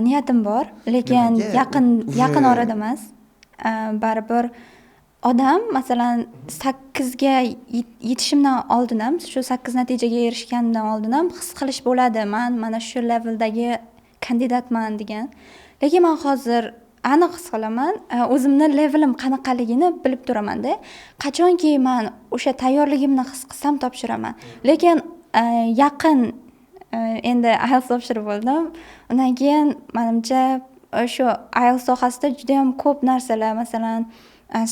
niyatim bor, lekin Nimaga? yaqin yaqin orada emas. Baribir odam, masalan, 8ga yetishimdan oldin ham, shu 8 natijaga erishganimdan oldin ham his qilish bo'ladi, man mana shu leveldagi kandidatman degan. Lekin man hozir aniq his qilaman, o'zimni levelim qanaqaligini bilib turamanda. Qachonki man o'sha tayyorligimni his qilsam, topshiraman. Lekin yaqin endi IELTS topshirib bo'ldim. Undan keyin, manimcha, shu IELTS sohasida judayam ko'p narsalar, masalan,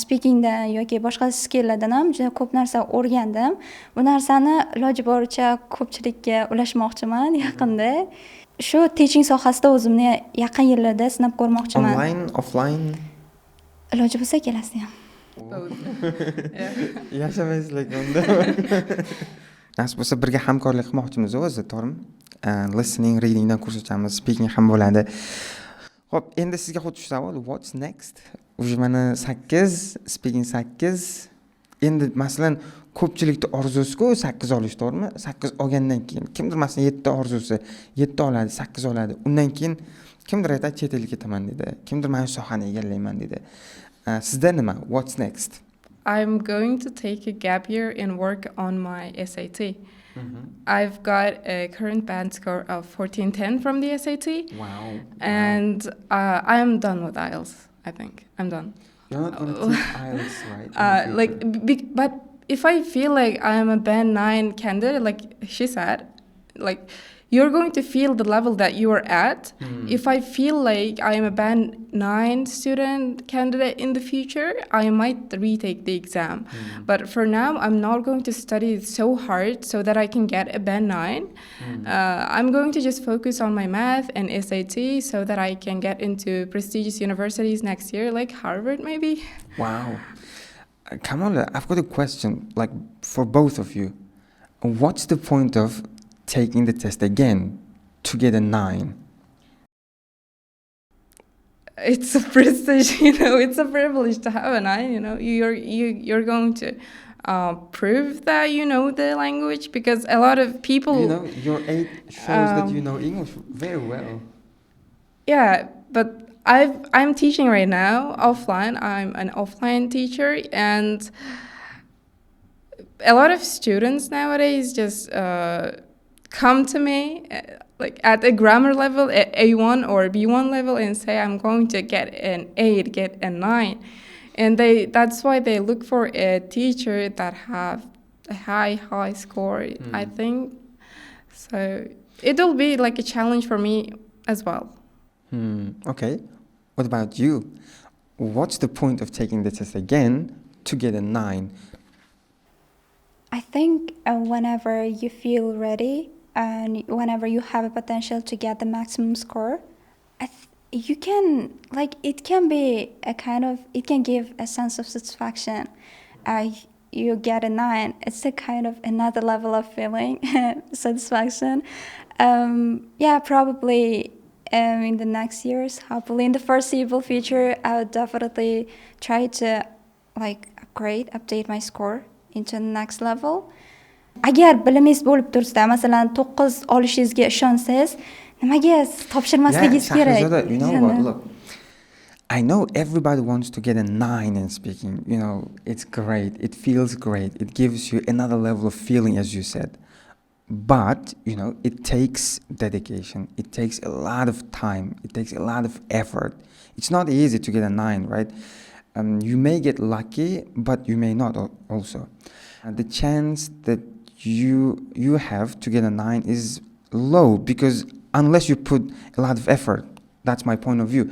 speakingdan yoki boshqa skilllardan ham juda ko'p narsa o'rgandim. Bu narsani iloji boricha ko'pchilikka ulashmoqchiman yaqinda. Shu teaching sohasida o'zimni yaqin yillarda sinab ko'rmoqchiman. Online, offline? Iloji bo'lsa, ikkalasini ham. Both. Yeah. Yashamaysiz lekin unda. Nasib bo'lsa, birga hamkorlik qilmoqchimiz o'zi, to'g'rimi? Listening, readingdan kurs ochamiz, speaking ham bo'ladi. Ho'p, endi sizga xuddi shu savol: what's next? Уже mana 8, speaking 8. Endi, masalan, ko'pchilikni orzusiku 8 olish, to'g'rimi? 8 olgandan keyin kimdir, masalan, 7 orzusi, 7 oladi, 8 oladi. Undan keyin kimdir aytadi, chet elga ketaman deydi, kimdir mana shu sohani egallayman deydi. Sizda nima, what's next? I'm going to take a gap year and work on my SAT. I've got a current band score of 1410 from the SAT. And I'm done with IELTS, I think. I'm done. You're not gonna take IELTS, right, in the Like, future? But if I feel like I'm a band 9 candidate, like she said, like, you're going to feel the level that you are at. If I feel like I am a band 9 student candidate in the future, I might retake the exam. But for now, I'm not going to study so hard so that I can get a band 9. I'm going to just focus on my math and SAT so that I can get into prestigious universities next year, like Harvard maybe. Wow. Kamola, I've got a question, like, for both of you. What's the point of taking the test again to get a 9? It's a prestige, it's a privilege to have a 9, you're going to prove that you know the language, because a lot of people Your 8 shows that you know English very well. Yeah, but I'm teaching right now offline. I'm an offline teacher, and a lot of students nowadays just come to me. like at a grammar level, a A1 or B1 level, and say I'm going to get an 8, get a 9. And they that's why they look for a teacher that have a high score, I think. So it'll be like a challenge for me as well. Okay. What about you? What's the point of taking the test again to get a 9? I think whenever you feel ready and whenever you have a potential to get the maximum score, you can, like, it can be a kind of, it can give a sense of satisfaction. You get a 9, it's a kind of another level of feeling, satisfaction. Yeah, probably in the next years, hopefully in the foreseeable future, I would definitely try to like upgrade, update my score into the next level. Agar bilimingiz bo'lib tursa, masalan, 9 olishingizga ishonsangiz, nimaga siz topshirmasligingiz kerak? Shahrizoda, you know what? Look, I know everybody wants to get a 9 in speaking. It's great. It feels great. It gives you another level of feeling, as you said. But, it takes dedication. It takes a lot of time. It takes a lot of effort. It's not easy to get a 9, right? You may get lucky, but you may not also. And the chance that you have to get a 9 is low, because unless you put a lot of effort, that's my point of view.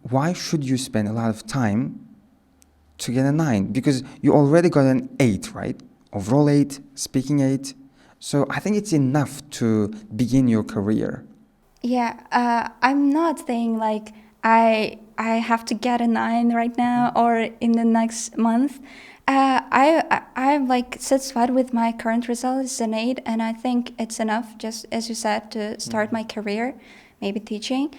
Why should you spend a lot of time to get a 9? Because you already got an 8, right? Overall 8, speaking 8. So I think it's enough to begin your career. Yeah, I'm not saying like I have to get a 9 right now or in the next month. I'm like satisfied with my current result. It's an 8, and I think it's enough, just as you said, to start my career, maybe teaching.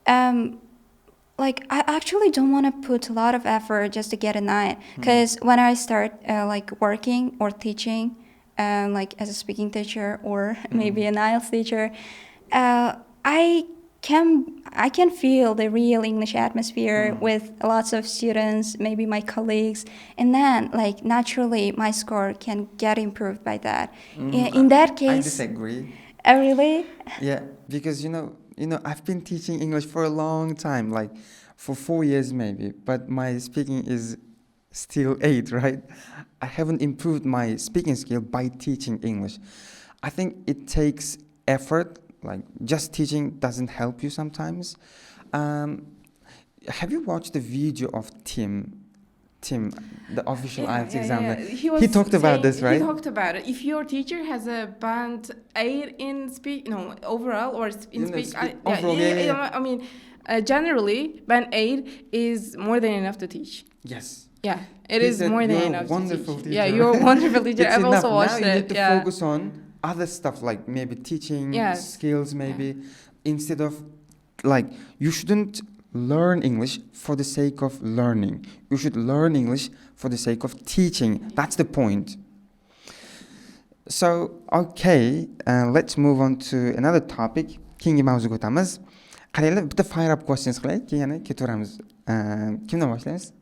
Like I actually don't want to put a lot of effort just to get a 9, because when I start like working or teaching, like as a speaking teacher or maybe an IELTS teacher, I can feel the real English atmosphere with lots of students, maybe my colleagues, and then like naturally my score can get improved by that. In that I case, disagree. Oh, really? Yeah, because I've been teaching English for a long time, like for 4 years maybe, but my speaking is still 8, right? I haven't improved my speaking skill by teaching English. I think it takes effort. Like just teaching doesn't help you sometimes. Have you watched the video of Tim? Tim, the official IELTS examiner. He was He talked about saying, this, right? He talked about it. If your teacher has a band 8 in speak, no, overall or in No, speak, overall, yeah. I mean, generally, band 8 is more than enough to teach. Yes. Yeah, it He is said, more than "You're a enough to wonderful teach. Yeah, teacher." you're a wonderful teacher. It's I've enough. also watched Now you it. need to focus on other stuff, like maybe teaching skills, maybe, instead of like you shouldn't learn English for the sake of learning. You should learn English for the sake of teaching. That's the point. So, okay, let's move on to another topic. Keyingi mavzuga o'tamiz. Qaranglar, bitta fire up questions qilaylik, keyin yana ketaveramiz. Kimdan boshlaymiz?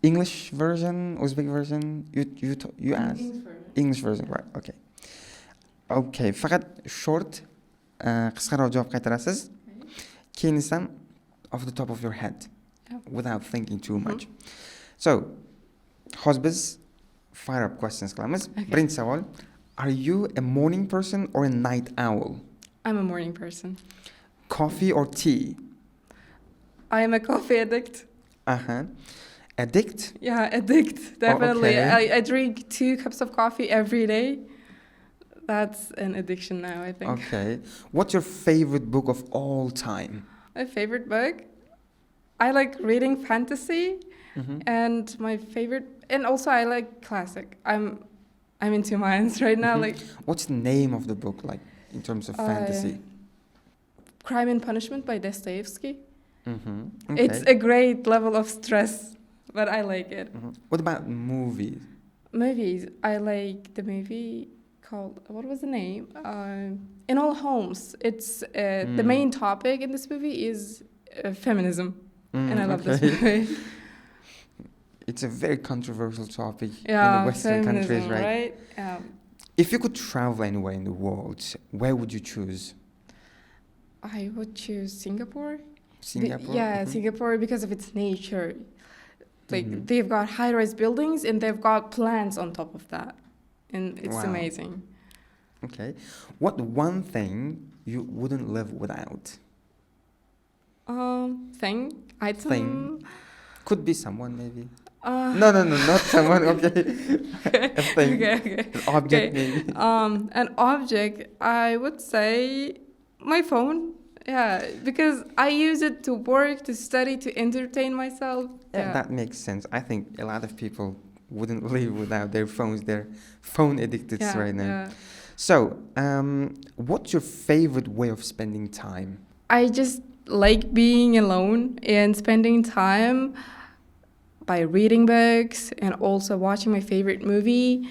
English version, Uzbek version? You ask. English version. English version, right? Okay. Okay, faqat short, qisqaroq javob qaytarasiz. Keyin esa off the top of your head, without thinking too much. So, hozir biz fire up questions qilamiz. Okay. Birinchi savol: are you a morning person or a night owl? I'm a morning person. Coffee or tea? I am a coffee addict. Addict? Yeah, addict, Oh, definitely. okay. I drink 2 cups of coffee every day. That's an addiction now, I think. Okay. What's your favorite book of all time? My favorite book? I like reading fantasy, and my favorite, and also I like classic. I'm in two minds right now. Like, What's the name of the book, like, in terms of fantasy? Crime and Punishment by Dostoevsky. Okay. It's a great level of stress, but I like it. What about movies? Movies. I like the movie called, what was the name? Enola Holmes. It's the main topic in this movie is feminism, and I love this movie. It's a very controversial topic in the Yeah, Western countries, feminism, right? right? If you could travel anywhere in the world, where would you choose? I would choose Singapore. Singapore. Yeah, Singapore, because of its nature. Like they've got high-rise buildings and they've got plants on top of that, and it's amazing. Okay. What one thing you wouldn't live without? Thing, item. Thing. Could be someone, maybe. No, not someone. Okay. A thing. Okay. An object, Okay. maybe. An object, I would say my phone. Yeah, because I use it to work, to study, to entertain myself. Yeah, that makes sense. I think a lot of people wouldn't live without their phones. They're phone addicted right now. So, what's your favorite way of spending time? I just like being alone and spending time by reading books and also watching my favorite movie.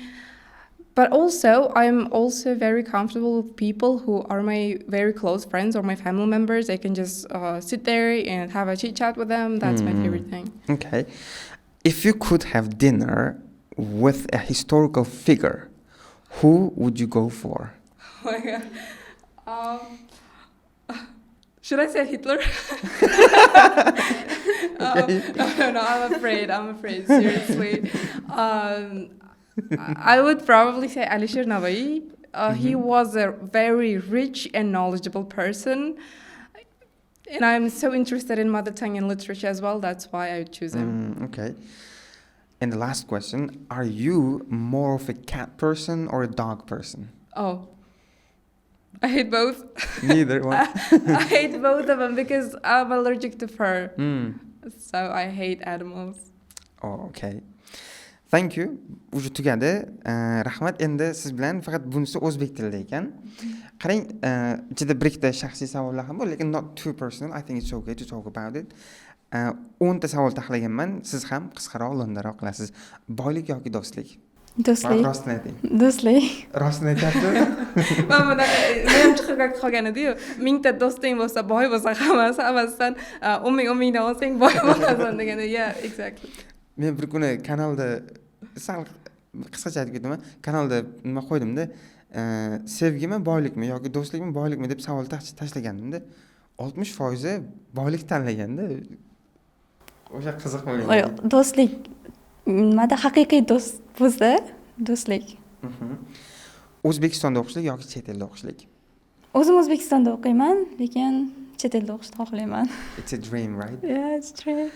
But also, I'm also very comfortable with people who are my very close friends or my family members. I can just sit there and have a chit chat with them. That's my favorite thing. Okay. If you could have dinner with a historical figure, who would you go for? Oh my God. Should I say Hitler? No, I'm afraid. I'm afraid. Seriously. I would probably say Alisher Navoi. He was a very rich and knowledgeable person. And I'm so interested in mother tongue and literature as well. That's why I would choose him. Okay. And the last question: are you more of a cat person or a dog person? Oh, I hate both. Neither one. I hate both of them because I'm allergic to fur. So I hate animals. Oh, okay. Thank you. Уже tugadi. Rahmat. Endi siz bilan faqat bunisi o'zbek tilida ekan. Qarang, ichida bir ikkita shaxsiy savollar ham bor, lekin not too personal. I think it's okay to talk about it. 10 ta savol taxlaganman. Siz ham qisqaroq, lo'ndaroq qilasiz. Boylik yoki do'stlik? Do'stlik. Rostini ayting. Do'stlik. Rostini aytyapti. Man bunaqa nima chiqib qolgan ediyu, 1000 ta do'sting bo'lsa, boy bo'lsa hammasi, hammasidan 10 000, 10 000dan olsang, boy bo'lasan deganda. Yeah, exactly. Men bir kuni kanalda sal qisqacha aytib ketaman, kanalda nima qo'ydimda, sevgimi, boylikmi yoki do'stlikmi, boylikmi deb savol tashlagandimda, 60 foizi boylik tanlaganda. O'sha qiziq bo'lgan. Yo'q, do'stlik. Nimada haqiqiy do'st bo'lsa, do'stlik. O'zbekistonda o'qishlik yoki chet elda o'qishlik? O'zim O'zbekistonda o'qiyman, lekin chet elda o'qishni xohlayman. It's a dream, right? Yeah, it's true.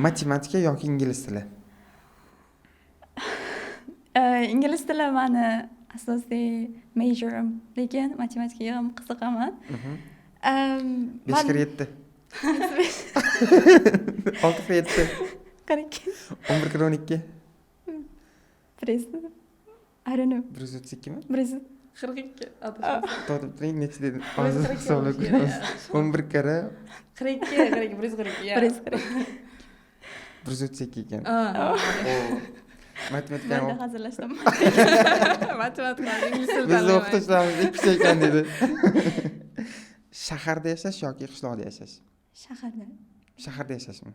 Matematika yoki ingliz tili? Ingliz tili mani asosiy majorim, lekin matematikaga ham qiziqaman. 5 kira 7, 6 kira 7. 42. 11 kira 12. 100, I don't know. 132mi? 100. 42. To'xtab turing, necha dedim? Bir yuz Hozir qirq ikki hisoblab bo'lishi ko'ramiz. kerak. 11 karra 42, 42, 142, yeah. 142. 132 ekan. Ah. Matematikani Mayda hazillashdim. Matematika, ingliz tili bizni tanlayman. o'qituvchilarimiz ikkicha ekan dedi. Shaharda yashash yoki qishloqda yashash? Shaharda. Shaharda yashashmi?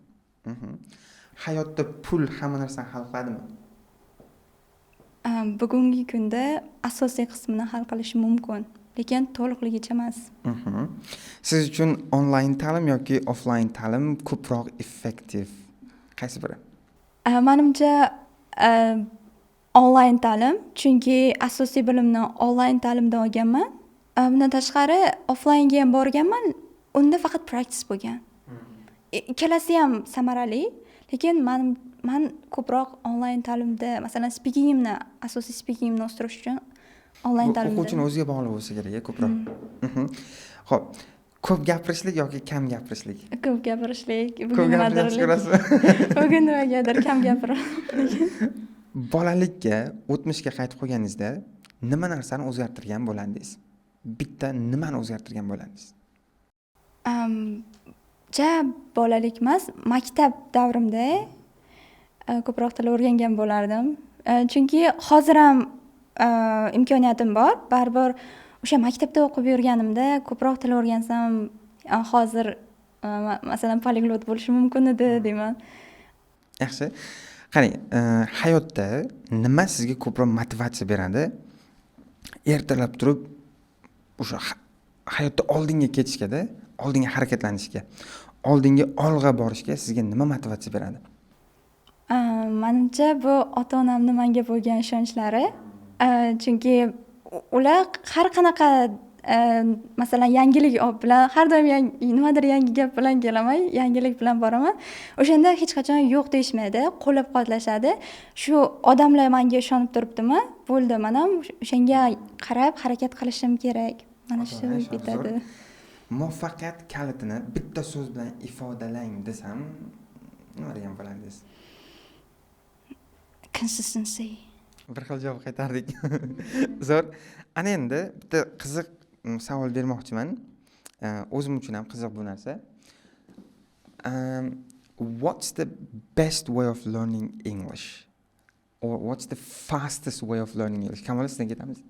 Hayotda pul hamma narsani hal qiladimi? Bugungi kunda asosiy qismini hal qilishi mumkin, lekin to'liqligicha emas. Siz uchun onlayn ta'lim yoki offlayn ta'lim ko'proq effektiv, qaysi biri? Manimcha, onlayn ta'lim, chunki asosiy bilimni onlayn ta'limdan olganman. Bundan tashqari, offlaynga ham borganman, unda faqat practice bo'lgan. Ikkalasi ham samarali, lekin man ko'proq onlayn ta'limda, masalan, speakingimni, asosiy speakingimni o'stirish uchun onlayn Bu ta'limda. o'quvchini o'ziga bog'liq bo'lsa kerak ko'proq. Ho'p, ko'p gapirishlik yoki kam gapirishlik? Ko'p gapirishlik. Ko'p Bugun gapirishni nimadir yaxshi ko'rasizmi? Bugun nimagadir kam gapiraman. Bolalikka, o'tmishga qaytib qo'yganingizda nima narsani o'zgartirgan bo'lardingiz? Bitta nimani o'zgartirgan bo'lardingiz? Ja bolalik emas, maktab davrimda ko'proq til o'rgangan bo'lardim. Chunki hozir ham imkoniyatim bor, baribir o'sha maktabda o'qib yurganimda ko'proq til o'rgansam, hozir masalan, poliglot bo'lishim mumkin edi deyman. Yaxshi, qarang, hayotda nima sizga ko'proq motivatsiya beradi, ertalab turib o'sha Hayotda oldinga ketishgada, oldinga harakatlanishga, oldinga, olg'a borishga sizga nima motivatsiya beradi? Manimcha, bu ota onamni manga bo'lgan ishonchlari, chunki ular har qanaqa, masalan, yangilik bilan har doim nimadir yangi gap bilan kelaman, yangilik bilan boraman. O'shanda hech qachon yo'q deyishmaydi, qo'llab quvvatlashadi. Shu odamlar manga ishonib turibdimi, bo'ldi, man ham o'shanga qarab harakat qilishim kerak. Mana shu bitadi. Muvaffaqiyat kalitini bitta so'z bilan ifodalang desam, nima degan bo'lardingiz? Consistency. Bir xil javob qaytardik, zo'r. Ana endi bitta qiziq savol bermoqchiman, o'zim uchun ham qiziq bu narsa. What's the best way of learning English or what's the fastest way of learning English? Kamola, sizdan ketamiz.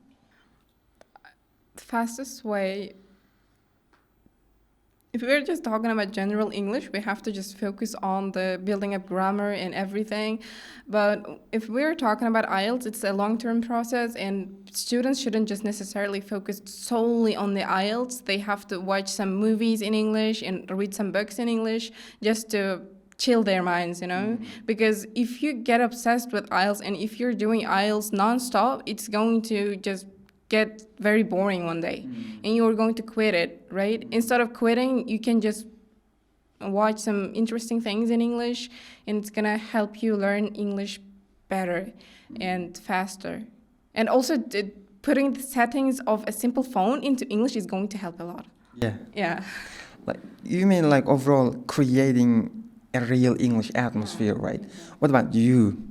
The fastest way, if we're just talking about general English, we have to just focus on the building up grammar and everything. But if we're talking about IELTS, it's a long-term process, and students shouldn't just necessarily focus solely on the IELTS. They have to watch some movies in English and read some books in English just to chill their minds. Because if you get obsessed with IELTS and if you're doing IELTS nonstop, it's going to just get very boring one day and you're going to quit it, right? Instead of quitting, you can just watch some interesting things in English, and it's gonna help you learn English better and faster. And also putting the settings of a simple phone into English is going to help a lot. Yeah. Like, you mean like overall creating a real English atmosphere, right? What about you?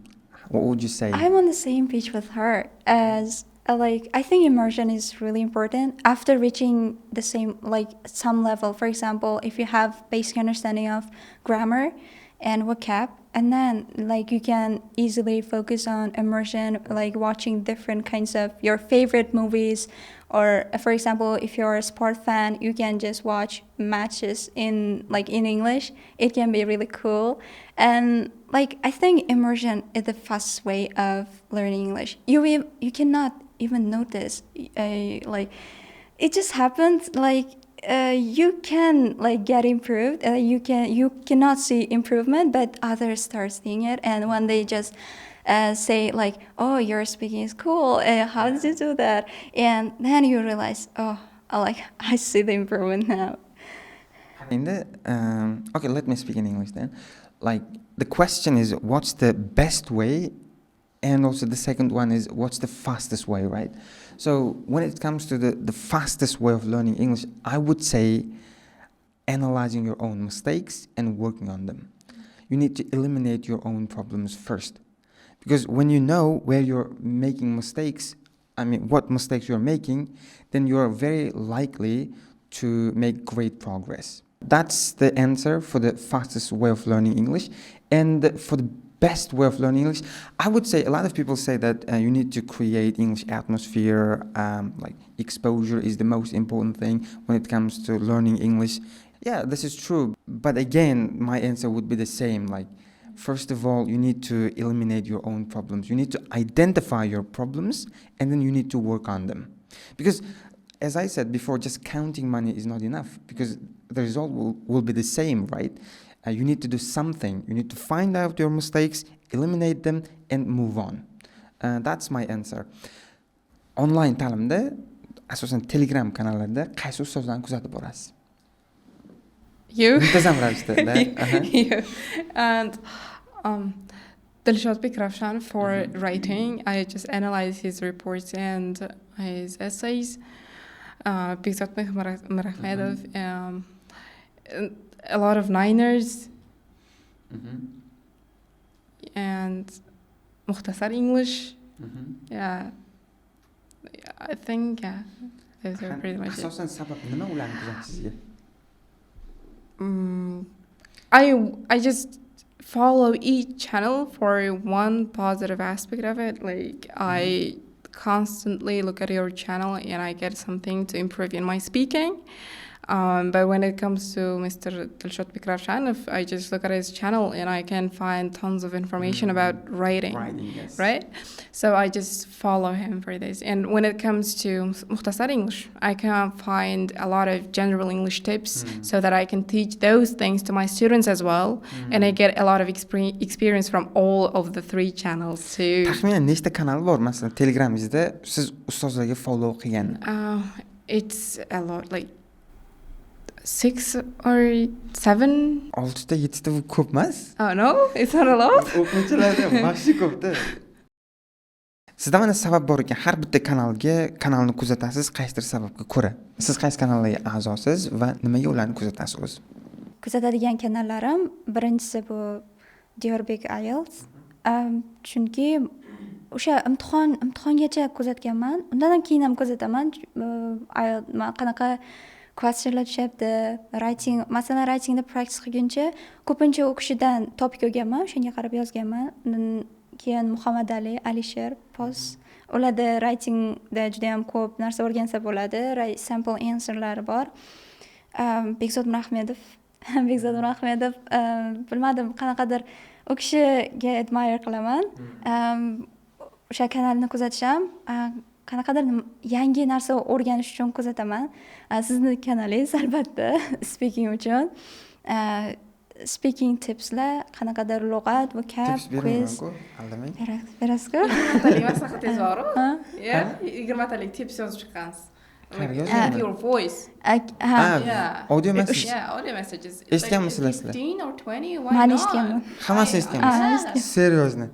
What would you say? I'm on the same page with her as like, I think immersion is really important after reaching the same, like, some level. For example, if you have basic understanding of grammar and vocab, and then like you can easily focus on immersion, like watching different kinds of your favorite movies, or for example, if you're a sport fan, you can just watch matches in like in English. It can be really cool. And like, I think immersion is the fastest way of learning English. You cannot even notice, like, it just happens. Like, you can like get improved, you cannot see improvement, but others start seeing it, and when they just say like, "Oh, your speaking is cool, how did you do that?" And then you realize, "Oh, like, I see the improvement now." Endi, okay, let me speak in English then. Like, the question is, what's the best way, and also the second one is, what's the fastest way, right? So when it comes to the fastest way of learning English, I would say analyzing your own mistakes and working on them. You need to eliminate your own problems first, because when you know where you're making mistakes, I mean, what mistakes you're making, then you're very likely to make great progress. That's the answer for the fastest way of learning English. And for the best way of learning English, I would say a lot of people say that you need to create English atmosphere, like exposure is the most important thing when it comes to learning English. Yeah, this is true. But again, my answer would be the same. Like, first of all, you need to eliminate your own problems. You need to identify your problems, and then you need to work on them. Because, as I said before, just counting money is not enough, because the result will be the same, right? You need to do something. You need to find out your mistakes, eliminate them, and move on. That's my answer. Onlayn ta'limda, asosan Telegram kanallarida qaysi ustozlarni kuzatib borasiz? You. Muntazam ravishda. Aha. You. And Dilshodbek Ravshan for writing. I just analyze his reports and his essays. Bekzodbek Mirahmedov. And a lot of Niners and Mukhtasar English. Yeah. I think, yeah, those are pretty much it. Asosan sabab nima ularni kuzatishingizga? I just follow each channel for one positive aspect of it. Like, I constantly look at your channel and I get something to improve in my speaking. But when it comes to Mr. Dilshodbek Ravshanov, I just look at his channel and I can find tons of information about writing. Writing, yes. Right? So I just follow him for this. And when it comes to Mukhtasar English, I can find a lot of general English tips so that I can teach those things to my students as well. And I get a lot of experience from all of the three channels too. Taxminan nechta kanal bor, masalan, Telegramingizda siz ustozlarga follow qilgan? It's a lot, like six or seven. Oltita, yettita, bu ko'p emas. Oh no, it's not a lot. O'quvchilarda вообще ko'pda. Sizda mana sabab bor ekan, har bitta kanalga, kanalni kuzatasiz qaysidir sababga ko'ra. Siz qaysi kanallarga a'zosiz va nimaga ularni kuzatasiz o'zi? Kuzatadigan kanallarim, birinchisi bu Diyorbek IELTS. Chunki o'sha imtihongacha kuzatganman, undan ham keyin ham kuzataman. Qanaqa questionlar tushyapti, writing, masalan, writingda practice qilguncha ko'pincha u kishidan topic olganman, o'shanga qarab yozganman. Undan keyin Muhammadali, Alisher Pos, ularda writingda judayam ko'p narsa o'rgansa bo'ladi, sample answerlari bor. Bekzod Mirahmedov, bilmadim, qanaqadir u kishiga admire qilaman. O'sha kanalni kuzatish ham qanaqadir yangi narsa o'rganish uchun kuzataman. Sizni kanalingiz, albatta, speaking uchun, speaking tipslar, qanaqadir lug'at, vocab. Tips bermaymanku, aldamang. Berasizku. 20 talik maslahatingiz boru, 20 talik tips yozib chiqqansiz. Qayerga yozganman? Your voice. Ha. Audio message. Yeah, audio messages. Eshitganmisizlar sizlar? 15 or 20, why Man not? eshitganman. Hammasini eshitganmiz? Ha. Серьезно?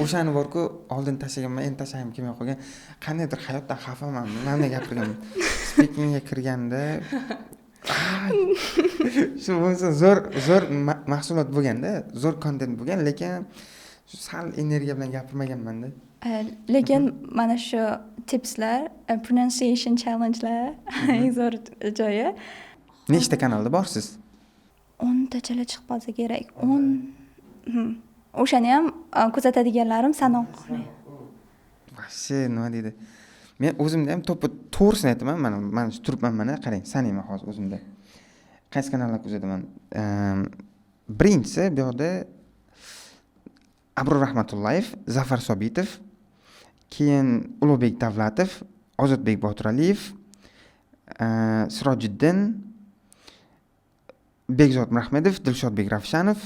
O'shani borku, oldin tashlaganman, endi tashlagim kelmay qolgan. Qandaydir hayotdan xafaman, mana gapirganman speakingga kirganda. Ay, shu bo'lmasa zo'r, zo'r mahsulot bo'lganda, zo'r kontent bo'lgan, lekin shu sal energiya bilan gapirmaganmanda. Lekin mana shu tipslar, pronunciation challengelar eng zo'r joyi. Nechta kanalda borsiz? 10 tachalar chiqib qolsa kerak, 10. O'shani ham kuzatadiganlarim sanoqli. Вообще, nima deydi, men o'zimda ham to'ppa, to'g'risini aytaman, mana shu turibman, mana qarang, sanayman hozir o'zimda qaysi kanallar kuzataman. Birinchisi bu yoqda Abror Rahmatullayev, Zafar Sobitov, keyin Ulug'bek Davlatov, Ozodbek Botiraliyev, Sirojiddin, Bekzod Mirahmedov, Dilshodbek Ravshanov,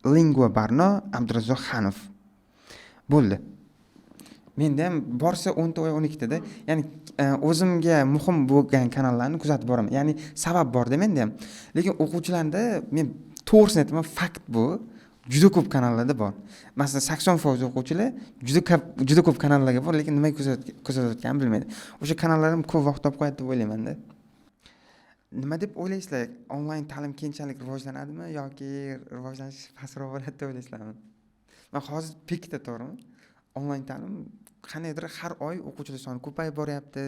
Lingua Barno, Abdurazzoq Xanov. Bo'ldi. Menda ham borsa 10 ta, 12 tada. Ya'ni o'zimga muhim bo'lgan kanallarni kuzatib boraman, ya'ni sabab borda menda ham. Lekin o'quvchilarda, men to'g'risini aytaman, fakt bu, juda ko'p kanallarda bor. Masalan, 80% o'quvchilar juda ko'p, juda ko'p kanallarga bor, lekin nimaga kuzatayotganini bilmaydi. O'sha kanallar ham ko'p vaqt olib qo'yadi deb o'ylaymanda. Nima deb o'ylaysizlar, onlayn ta'lim keyinchalik rivojlanadimi yoki rivojlanishi pastroq bo'ladi deb o'ylaysizlarmi? Man hozir pikda, to'g'rimi, onlayn ta'lim qandaydir har oy o'quvchilar soni ko'payib boryapti,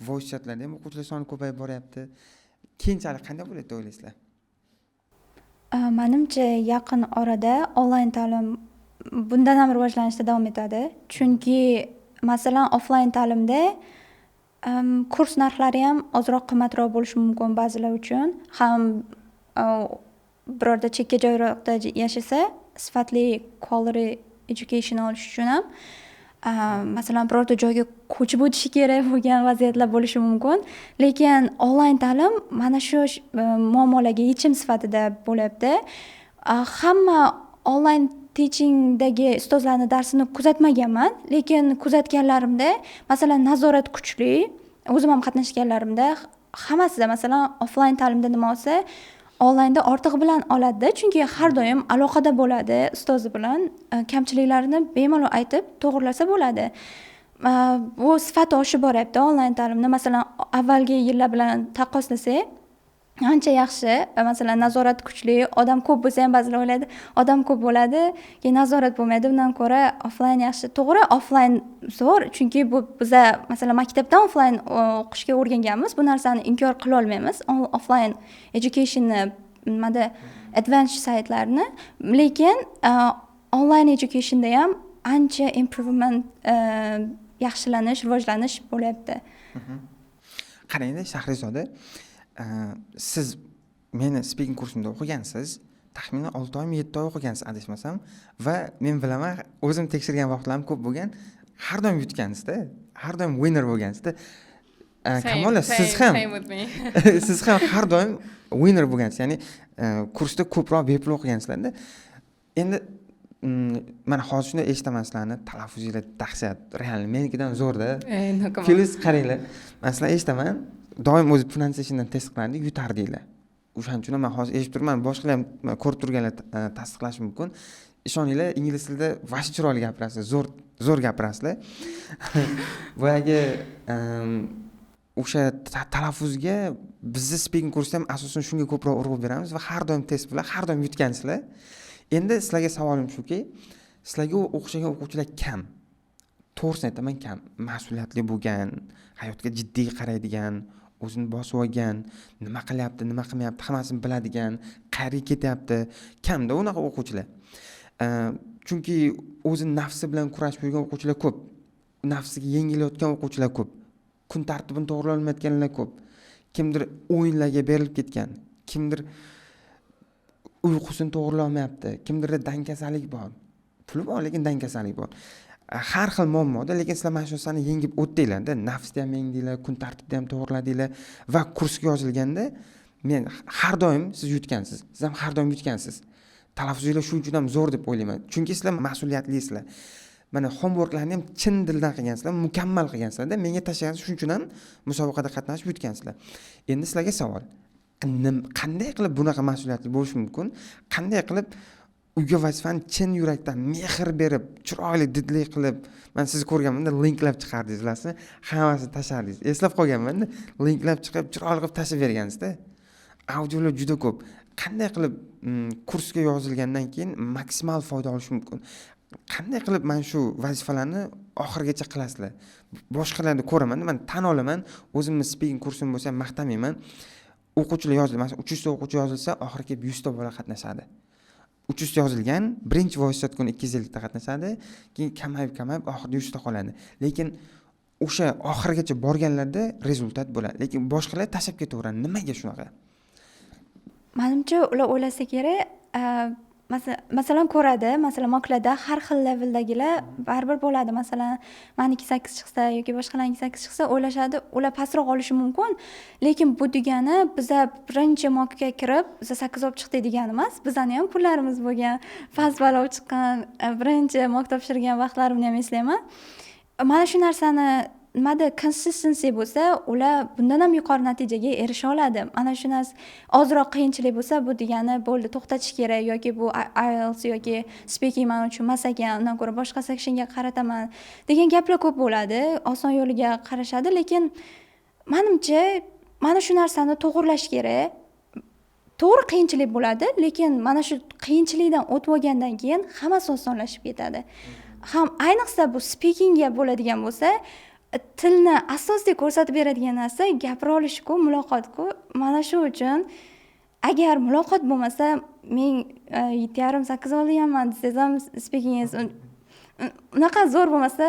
voice chatlarda ham o'quvchilar soni ko'payib boryapti. Keyinchalik qanday bo'ladi deb o'ylaysizlar? Manimcha, yaqin orada onlayn ta'lim bundan ham rivojlanishda davom etadi, chunki masalan, offlayn ta'limda kurs narxlari ham ozroq qimmatroq bo'lishi mumkin ba'zilar uchun ham. Birorta chekka joyroqda yashasa, sifatli quality education olish uchun ham, masalan, birorta joyga ko'chib o'tishi kerak bo'lgan vaziyatlar bo'lishi mumkin. Lekin onlayn ta'lim mana shu muammolarga yechim sifatida bo'lyapti. Hamma onlayn teachingdagi ustozlarni darsini kuzatmaganman, lekin kuzatganlarimda, masalan, nazorat kuchli. O'zim ham qatnashganlarimda hammasida, masalan, offlayn ta'limda nima olsa, onlaynda ortig'i bilan oladida, chunki har doim aloqada bo'ladi ustozi bilan, kamchiliklarini bemalol aytib, to'g'irlasa bo'ladi. Bu sifati oshib boryapti onlayn ta'limda. Masalan, avvalgi yillar bilan taqqoslasak, ancha yaxshi. Masalan, nazorat kuchli, odam ko'p bo'lsa ham, ba'zilar o'ylaydi, odam ko'p bo'ladi, keyin nazorat bo'lmaydi, undan ko'ra offlayn yaxshi. To'g'ri, offlayn zo'r, chunki bu biza, masalan, maktabdan offlayn o'qishga o'rganganmiz, bu narsani inkor qilolmaymiz, offline educationni nimada advantage saytlarini. Lekin online educationda ham ancha improvement, yaxshilanish, rivojlanish bo'lyapti. Qarangda, Shahrizoda. Siz meni speaking kursimda o'qigansiz, taxminan 6 oymi, 7 oy o'qigansiz, adashmasam. Va men bilaman, o'zim tekshirgan vaqtlarim ko'p bo'lgan, har doim yutgansizda, har doim winner bo'lgansizda. Kamola, siz ham, siz ham har doim winner bo'lgansiz, ya'ni kursda ko'proq bepul o'qigansizlarda. Endi mana hozir shunday eshitaman, sizlarni talaffuzinglar dahshat, реально menikidan zo'rda. Плюс qaranglar, man sizlarni eshitaman, doim o'zi pronunciationdan test qilardik, yutardinglar. O'shaning uchun ham man hozir eshitib turibman, boshqalar ham, ko'rib turganlar tasdiqlashi mumkin. Ishoninglar, ingliz tilida вообще chiroyli gapirasiz, zo'r, zo'r gapirasizlar. Boyagi o'sha talaffuzga bizni speaking kursda ham asosan shunga ko'proq urg'u beramiz va har doim test bilan har doim yutgansizlar. Endi sizlarga savolim shuki, sizlarga o'xshagan o'quvchilar kam, to'g'risini aytaman, kam. Mas'uliyatli bo'lgan, hayotga jiddiy qaraydigan, o'zini bosib olgan, nima qilyapti, nima qilmayapti, hammasini biladigan, qayerga ketyapti, kamda unaqa o'quvchilar. Chunki o'zini nafsi bilan kurashib yurgan o'quvchilar ko'p, nafsiga yengilayotgan o'quvchilar ko'p, kun tartibini to'g'irlolmayotganlar ko'p, kimdir o'yinlarga berilib ketgan, kimdir uyqusini to'g'irlolmayapti, kimdirda dangasalik bor, puli bor, lekin dangasalik bor, har xil muammoda. Lekin sizlar mana shu narsani yengib o'tdinglarda, nafsni ham yengdinglar, kun tartibni ham to'g'irladinglar va kursga yozilganda men har doim siz yutgansiz, siz ham har doim yutgansiz. Talaffuzinglar shuning uchun ham zo'r deb o'ylayman, chunki sizlar mas'uliyatlisizlar. Mana homeworklarni ham chin dildan qilgansizlar, mukammal qilgansizlarda, menga tashlagansiz, shuning uchun ham musobaqada qatnashib yutgansizlar. Endi sizlarga savol: qanday qilib bunaqa mas'uliyatli bo'lish mumkin? Qanday qilib uyga vazifani chin yurakdan mehr berib, chiroyli, didli qilib? Man sizni ko'rganmanda, linklab chiqardingiz, bilasizmi, hammasini tashlardingiz, eslab qolganmanda, linklab chiqib, chiroyli qilib tashlab bergansizda. Audiolar juda ko'p. Qanday qilib kursga yozilgandan keyin maksimal foyda olish mumkin? Qanday qilib mana shu vazifalarni oxirigacha qilasizlar? Boshqalarni ko'raman, man tan olaman, o'zimni speaking kursim bo'lsa ham maqtamayman. O'quvchilar yoziladi, masalan, 300ta o'quvchi yozilsa, oxiri kelib 100ta bola qatnashadi. 300ta yozilgan, birinchi voice chat kuni 250ta qatnashadi, keyin kamayib, kamayib, oxirida 100ta qoladi. Lekin o'sha oxirigacha borganlarda результат bo'ladi, lekin boshqalar tashlab ketaveradi. Nimaga shunaqa? Manimcha, ular o'ylasa kerak, masalan, ko'radi, masalan, mocklarda har xil leveldagilar baribir bo'ladi. Masalan, maniki 8 chiqsa yoki boshqalarniki 8 chiqsa, o'ylashadi, ular pastroq olishi mumkin, lekin bu degani biza birinchi mockga kirib, biza 8 olib chiqdik degani emas. Bizani ham pullarimiz bo'lgan, past ball olib chiqqan, birinchi mock topshirgan vaqtlarimni ham eslayman. Mana shu narsani, nimada consistency bo'lsa, ular bundan ham yuqori natijaga erisha oladi. Mana shu narsa, ozroq qiyinchilik bo'lsa, bu degani bo'ldi, to'xtatish kerak yoki bu IELTS yoki speaking man uchun emas ekan, undan ko'ra boshqa sectionga qarataman degan gaplar ko'p bo'ladi, oson yo'liga qarashadi. Lekin manimcha, mana shu narsani to'g'irlash kerak. To'g'ri, qiyinchilik bo'ladi, lekin mana shu qiyinchilikdan o'tib olgandan keyin hammasi osonlashib ketadi. Ham ayniqsa bu speakingga bo'ladigan bo'lsa, tilni asosiy ko'rsatib beradigan narsa gapira olishku, muloqotku. Mana shu uchun agar muloqot bo'lmasa, men 7,5, 8 olganman desangiz ham, speakingiz unaqa zo'r bo'lmasa,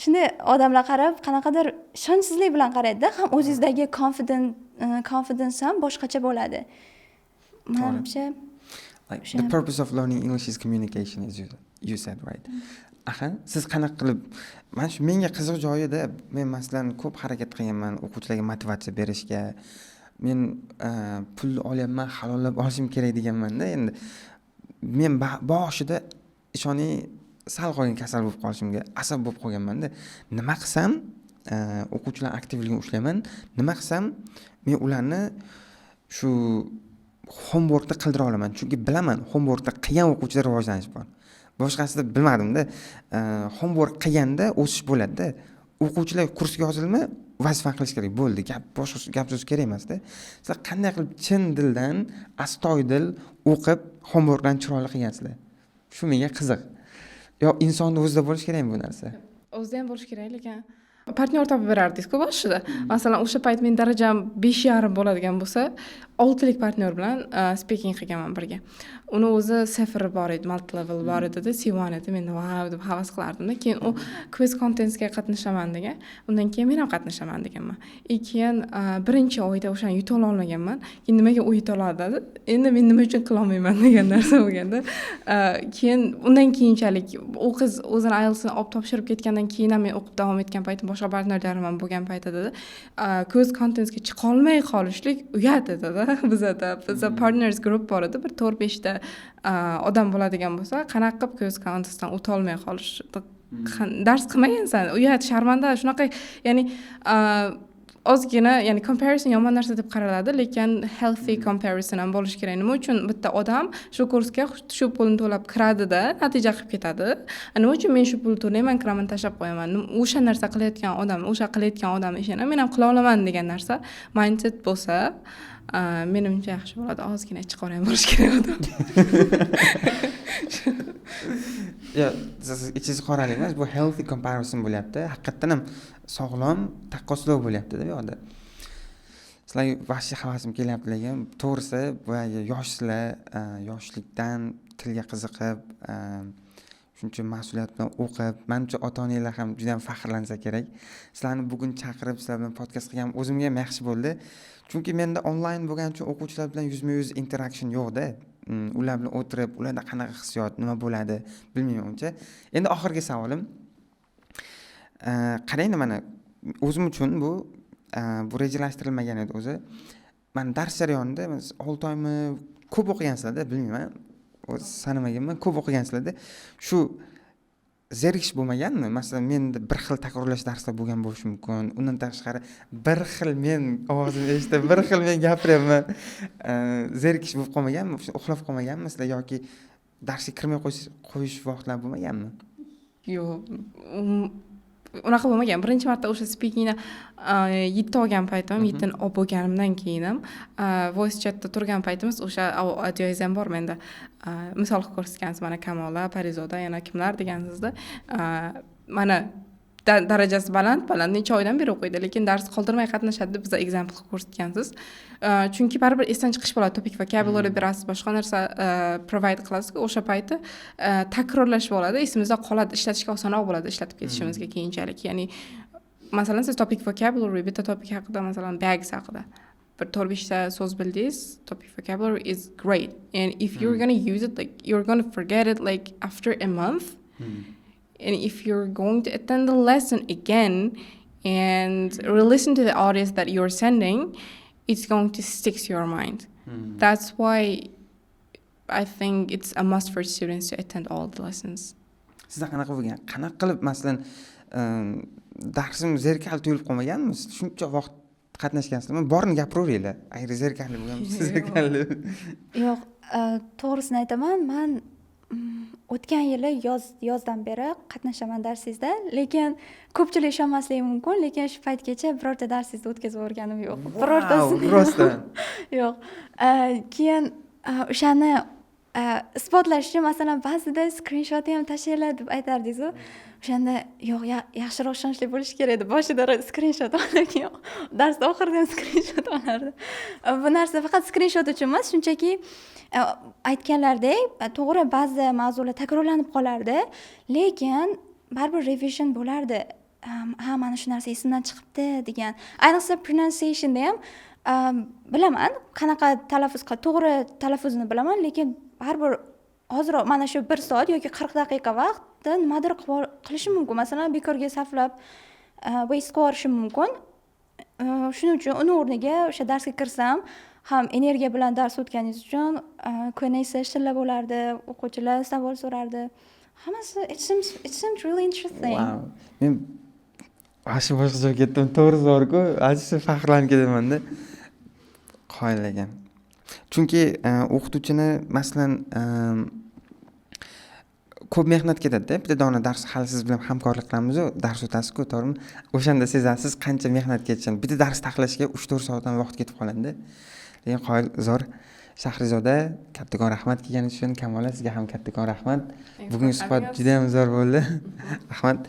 shunday odamlar qarab, qanaqadir ishonchsizlik bilan qaraydida. Ham o'zingizdagi confidence ham boshqacha bo'ladi, manimcha. Like, the purpose of learning English is communication, as you said, right? Aha, siz qanaqa qilib, mana shu menga qiziq joyida, men masalan ko'p harakat qilganman o'quvchilarga motivatsiya berishga. Men pul olyapman, halollab olishim kerak deganmanda. Endi men boshida, ishoning, sal qolgan kasal bo'lib qolishimga, asab bo'lib qolganmanda. Nima qilsam o'quvchilar aktivligini ushlayman, nima qilsam men ularni shu homeworkda qildira olaman? Chunki bilaman, homeworkda qilgan o'quvchida rivojlanish bor, boshqasida bilmadimda. Homework qilganda o'sish bo'ladida. O'quvchilar kursga yozildimi, vazifa qilish kerak, bo'ldi gap, boshqa gap so'z kerak emasda. Sizlar qanday qilib chin dildan, astoydil o'qib, homeworklarni chiroyli qilgansizlar? Shu menga qiziq. Yo insonni o'zida bo'lishi kerakmi bu narsa? O'zida ham bo'lishi kerak, lekin Partnyor topib berardingizku boshida. Masalan, o'sha payt meni darajam 5,5 bo'ladigan bo'lsa, oltilik partnyor bilan speaking qilganman birga. Uni o'zi CEFR bor edi, multi level bor edida, C1 edi. Men "Vau" deb havas qilardimda. Keyin u quiz contestga qatnashaman degan, undan keyin men ham qatnashaman deganman. И keyin birinchi oyda o'shani yuta olmaganman. Keyin nimaga u yuta oladi, endi men nima uchun qilolmayman degan narsa bo'lganda. Keyin undan keyinchalik u qiz o'zini IELTSini olib topshirib ketgandan keyin ham men o'qib davom etgan paytim, boshqa partnyorlarim ham bo'lgan paytida quiz contestga chiqolmay qolishlik uyat edida bizada. Biza partners group bor edi, bir to'rt beshta odam bo'ladigan bo'lsa, qanaqa qilib quiz contestdan o'tolmay qolish, dars qilmagansan, uyat, sharmanda, shunaqa. Ya'ni ozgina, ya'ni comparison yomon narsa deb qaraladi, lekin healthy comparison ham bo'lishi kerak. Nima uchun bitta odam shu kursga shu pulni to'lab kiradida, natija qilib ketadi, nima uchun men shu pulni to'layman, kiraman, tashlab qo'yaman? O'sha narsa qilayotgan odam, o'sha qilayotgan odam ishini men ham qila olaman degan narsa, mindset bo'lsa, menimcha, yaxshi bo'ladi. Ozgina ichiqora ham bo'lishi kerak odam. Yo'q, siz ichingiz qoralik emas, bu healthy comparison bo'lyapti, haqiqatdan ham sog'lom taqqoslov bo'lyaptida bu yoqda. Sizlarga вообще havasim kelyapti, lekin to'g'risi, boyagi yoshsizlar, yoshlikdan tilga qiziqib, shuncha mas'uliyat bilan o'qib, manimcha, ota onanglar ham juda yam faxrlansa kerak. Sizlarni bugun chaqirib, sizlar bilan podkast qilganim o'zimga ham yaxshi bo'ldi, chunki menda onlayn bo'lgani uchun o'quvchilar bilan yuzma yuz interaction yo'qda. Ular bilan o'tirib, ularda qanaqa hissiyot, nima bo'ladi, bilmayman uncha. Endi oxirgi savolim. Qarangda, mana o'zim uchun bu rejalashtirilmagan edi o'zi. Mana dars jarayonida 6 oymi, ko'p o'qigansizlarda, bilmayman, sanamaganman, ko'p o'qigansizlarda, shu zerikish bo'lmaganmi? Masalan, menda bir xil takrorlash darslar bo'lgan bo'lishi mumkin. Undan tashqari, bir xil men ovozimni eshitib, bir xil men gapiryapman, zerikish bo'lib qolmaganmi, uxlab qolmaganmisizlar yoki darsga kirmay qo'yish vaqtlar bo'lmaganmi? Yo'q, unaqa bo'lmagan. Birinchi marta o'sha speakingni 7 olgan paytim ham, 7ni olib bo'lganimdan keyin ham voice chatda turgan paytimiz, o'sha audioyingiz ham bor menda, misol qilib ko'rsatgansiz: "Mana Kamola, Parizoda, yana kimlar?" degansizda. Mana darajasi baland baland, necha oydan beri o'qiydi, lekin dars qoldirmay qatnashadi deb biza example qilib ko'rsatgansiz. Chunki baribir esdan chiqish bo'ladi, topic vocabulary berasiz, boshqa narsa provide qilasizku, o'sha payti takrorlash bo'ladi, esimizda qoladi, ishlatishga osonroq bo'ladi, ishlatib ketishimizga keyinchalik. Ya'ni masalan, siz topic vocabulary, bitta topic haqida, masalan, bags haqida bir to'rt beshta so'z bildingiz, topic vocabulary is great, and if you're gonna use it, like, you're gonna forget it like after a month, and if you're going to attend the lesson again and re-listen to the audios that you're sending, it's going to stick to your mind. That's why I think it's a must for students to attend all the lessons. Sizda qanaqa bo'lgan? Qanaqa qilib, masalan, darsim zerikarli tuyulib qolmaganmi? Shuncha vaqt qatnashgansizlar, borini gapiraveringlar, agar zerikarli bo'lgan bo'lsa, zerikarli. Yo'q, to'g'risini aytaman, man o'tgan yili yozdan beri qatnashaman darsingizda, lekin ko'pchilik ishonmasligi mumkin, lekin shu paytgacha birorta darsingizni o'tkazib yuborganim yo'q, birortasini. Rostdan? Yo'q. Keyin o'shani isbotlash uchun, masalan, ba'zida skrinshotni ham tashlanglar deb aytardingizu, o'shanda yo'q, yaxshiroq ishonchli bo'lishi kerak deb boshida skrinshot olib, keyin darsni oxirida ham skrinshot olardim. Bu narsa faqat skrinshot uchun emas, shunchaki aytganlaridek, to'g'ri, ba'zi mavzular takrorlanib qolardi, lekin baribir revision bo'lardi. Ha, mana shu narsa esimdan chiqibdi degan. Ayniqsa pronunciationda ham bilaman, qanaqa talaffuz, to'g'ri talaffuzini bilaman, lekin baribir hozir mana shu bir soat yoki 40 daqiqa vaqtda nimadir qilishim mumkin, masalan, bekorga sarflab, waste qilib yuborishim mumkin. Shuning uchun uni o'rniga o'sha darsga kirsam ham, energiya bilan dars o'tganingiz uchun Q&A sessionlar bo'lardi, o'quvchilar savol so'rardi, hammasi it seems really interesting. Wow. Men вообще boshqa joyga ketdim, to'g'risi borku, ancha faxrlanib ketyapmanda. Qoyil ekan, chunki o'qituvchini, masalan, ko'p mehnat ketadida bitta dona dars. Hali siz bilan hamkorlik qilamizu, dars o'tasizku, to'g'rimi? O'shanda sezasiz qancha mehnat ketishini. Bitta dars taxlashga 3-4 soat ham vaqt ketib qoladida. Lekin qoyil, zo'r. Shahrizoda, kattakon rahmat kelganingiz uchun. Kamola, sizga ham kattakon rahmat. Bugungi suhbat judayam zo'r bo'ldi, rahmat.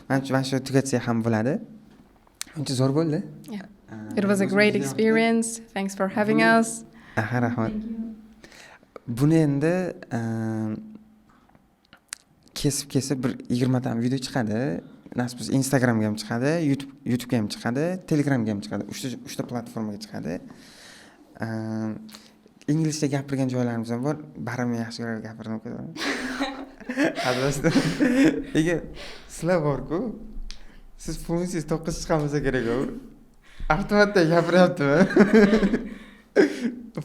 Manimcha, mana shu tugatsak ham bo'ladi. Uncha zo'r bo'ldi. Yeah. It was a great experience. Thanks for having us. Aha, rahmat. Buni endi kesib kesib bir 20 ta video chiqadi. Nasib bo'lsa, Instagramga ham chiqadi, YouTubega ham chiqadi, Telegramga ham chiqadi, uchta platformaga chiqadi. Inglizcha gapirgan joylarimiz ham bor. Baribir men yaxshi ko'rib gapirdim, adashdim. Lekin sizlar borku, siz fluencyz 9 chiqqan bo'lsa kerak, u avtomatda gapiryaptimi?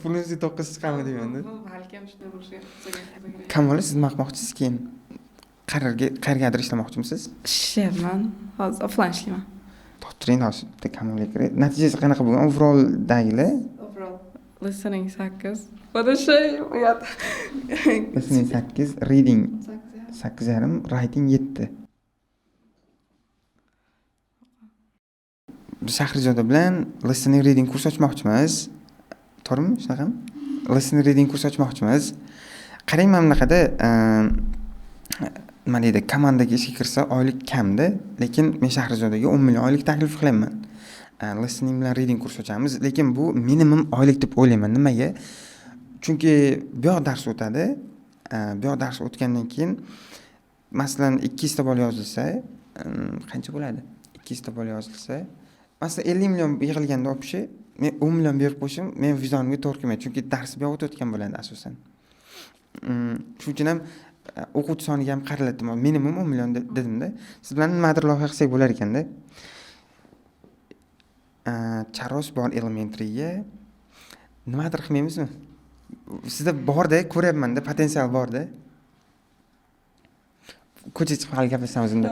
Fluency 9 chiqqanmi deymanda. Balkim shunday bo'lishi. Kamola, siz nima qilmoqchisiz keyin? Qayerga, qayergadir ishlamoqchimisiz? Ishlayapman hozir, offline ishlayman. Toptiring hozir, bitta Kamolaga kiray. Natijasi qanaqa bo'lgan overalldagilar? Overall listening 8. What a shame. Uyat. Listening 8, reading 8,5, writing 7. Biz Shahrizoda bilan listening, reading kurs ochmoqchimiz, to'g'rimi? Shunaqami? Listening, reading kurs ochmoqchimiz. Qarang, mana bunaqada, nima deydi, komandaga ishga kirsa, oylik kamda, lekin men Shahrizodaga 10 million oylik taklif qilyapman. Listening bilan reading kurs ochamiz, lekin bu minimum oylik deb o'ylayman. Nimaga? Chunki bu yoq dars o'tadi. Bu yoq dars o'tgandan keyin, masalan, 200 ta bola yozilsa, qancha bo'ladi? 200 ta bola yozilsa, masalan, 50 million yig'ilganda, общий men 10 million berib qo'yishim men vijdonimga to'g'ri kelmaydi, chunki dars bu yoq o'tayotgan bo'ladi asosan. Shuning uchun ham o'quvchi soniga ham qaraladi. Minimum 10 million dedimda. Siz bilan nimadir loyiha qilsak bo'lar ekanda. Charos bor, elementaryga nimadir qilmaymizmi? Sizda borda, ko'ryapmanda, potensial borda. Ko'chaga chiqib hali gaplashamiz unda.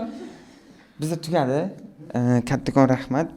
Bizda tugadi. Kattakon rahmat.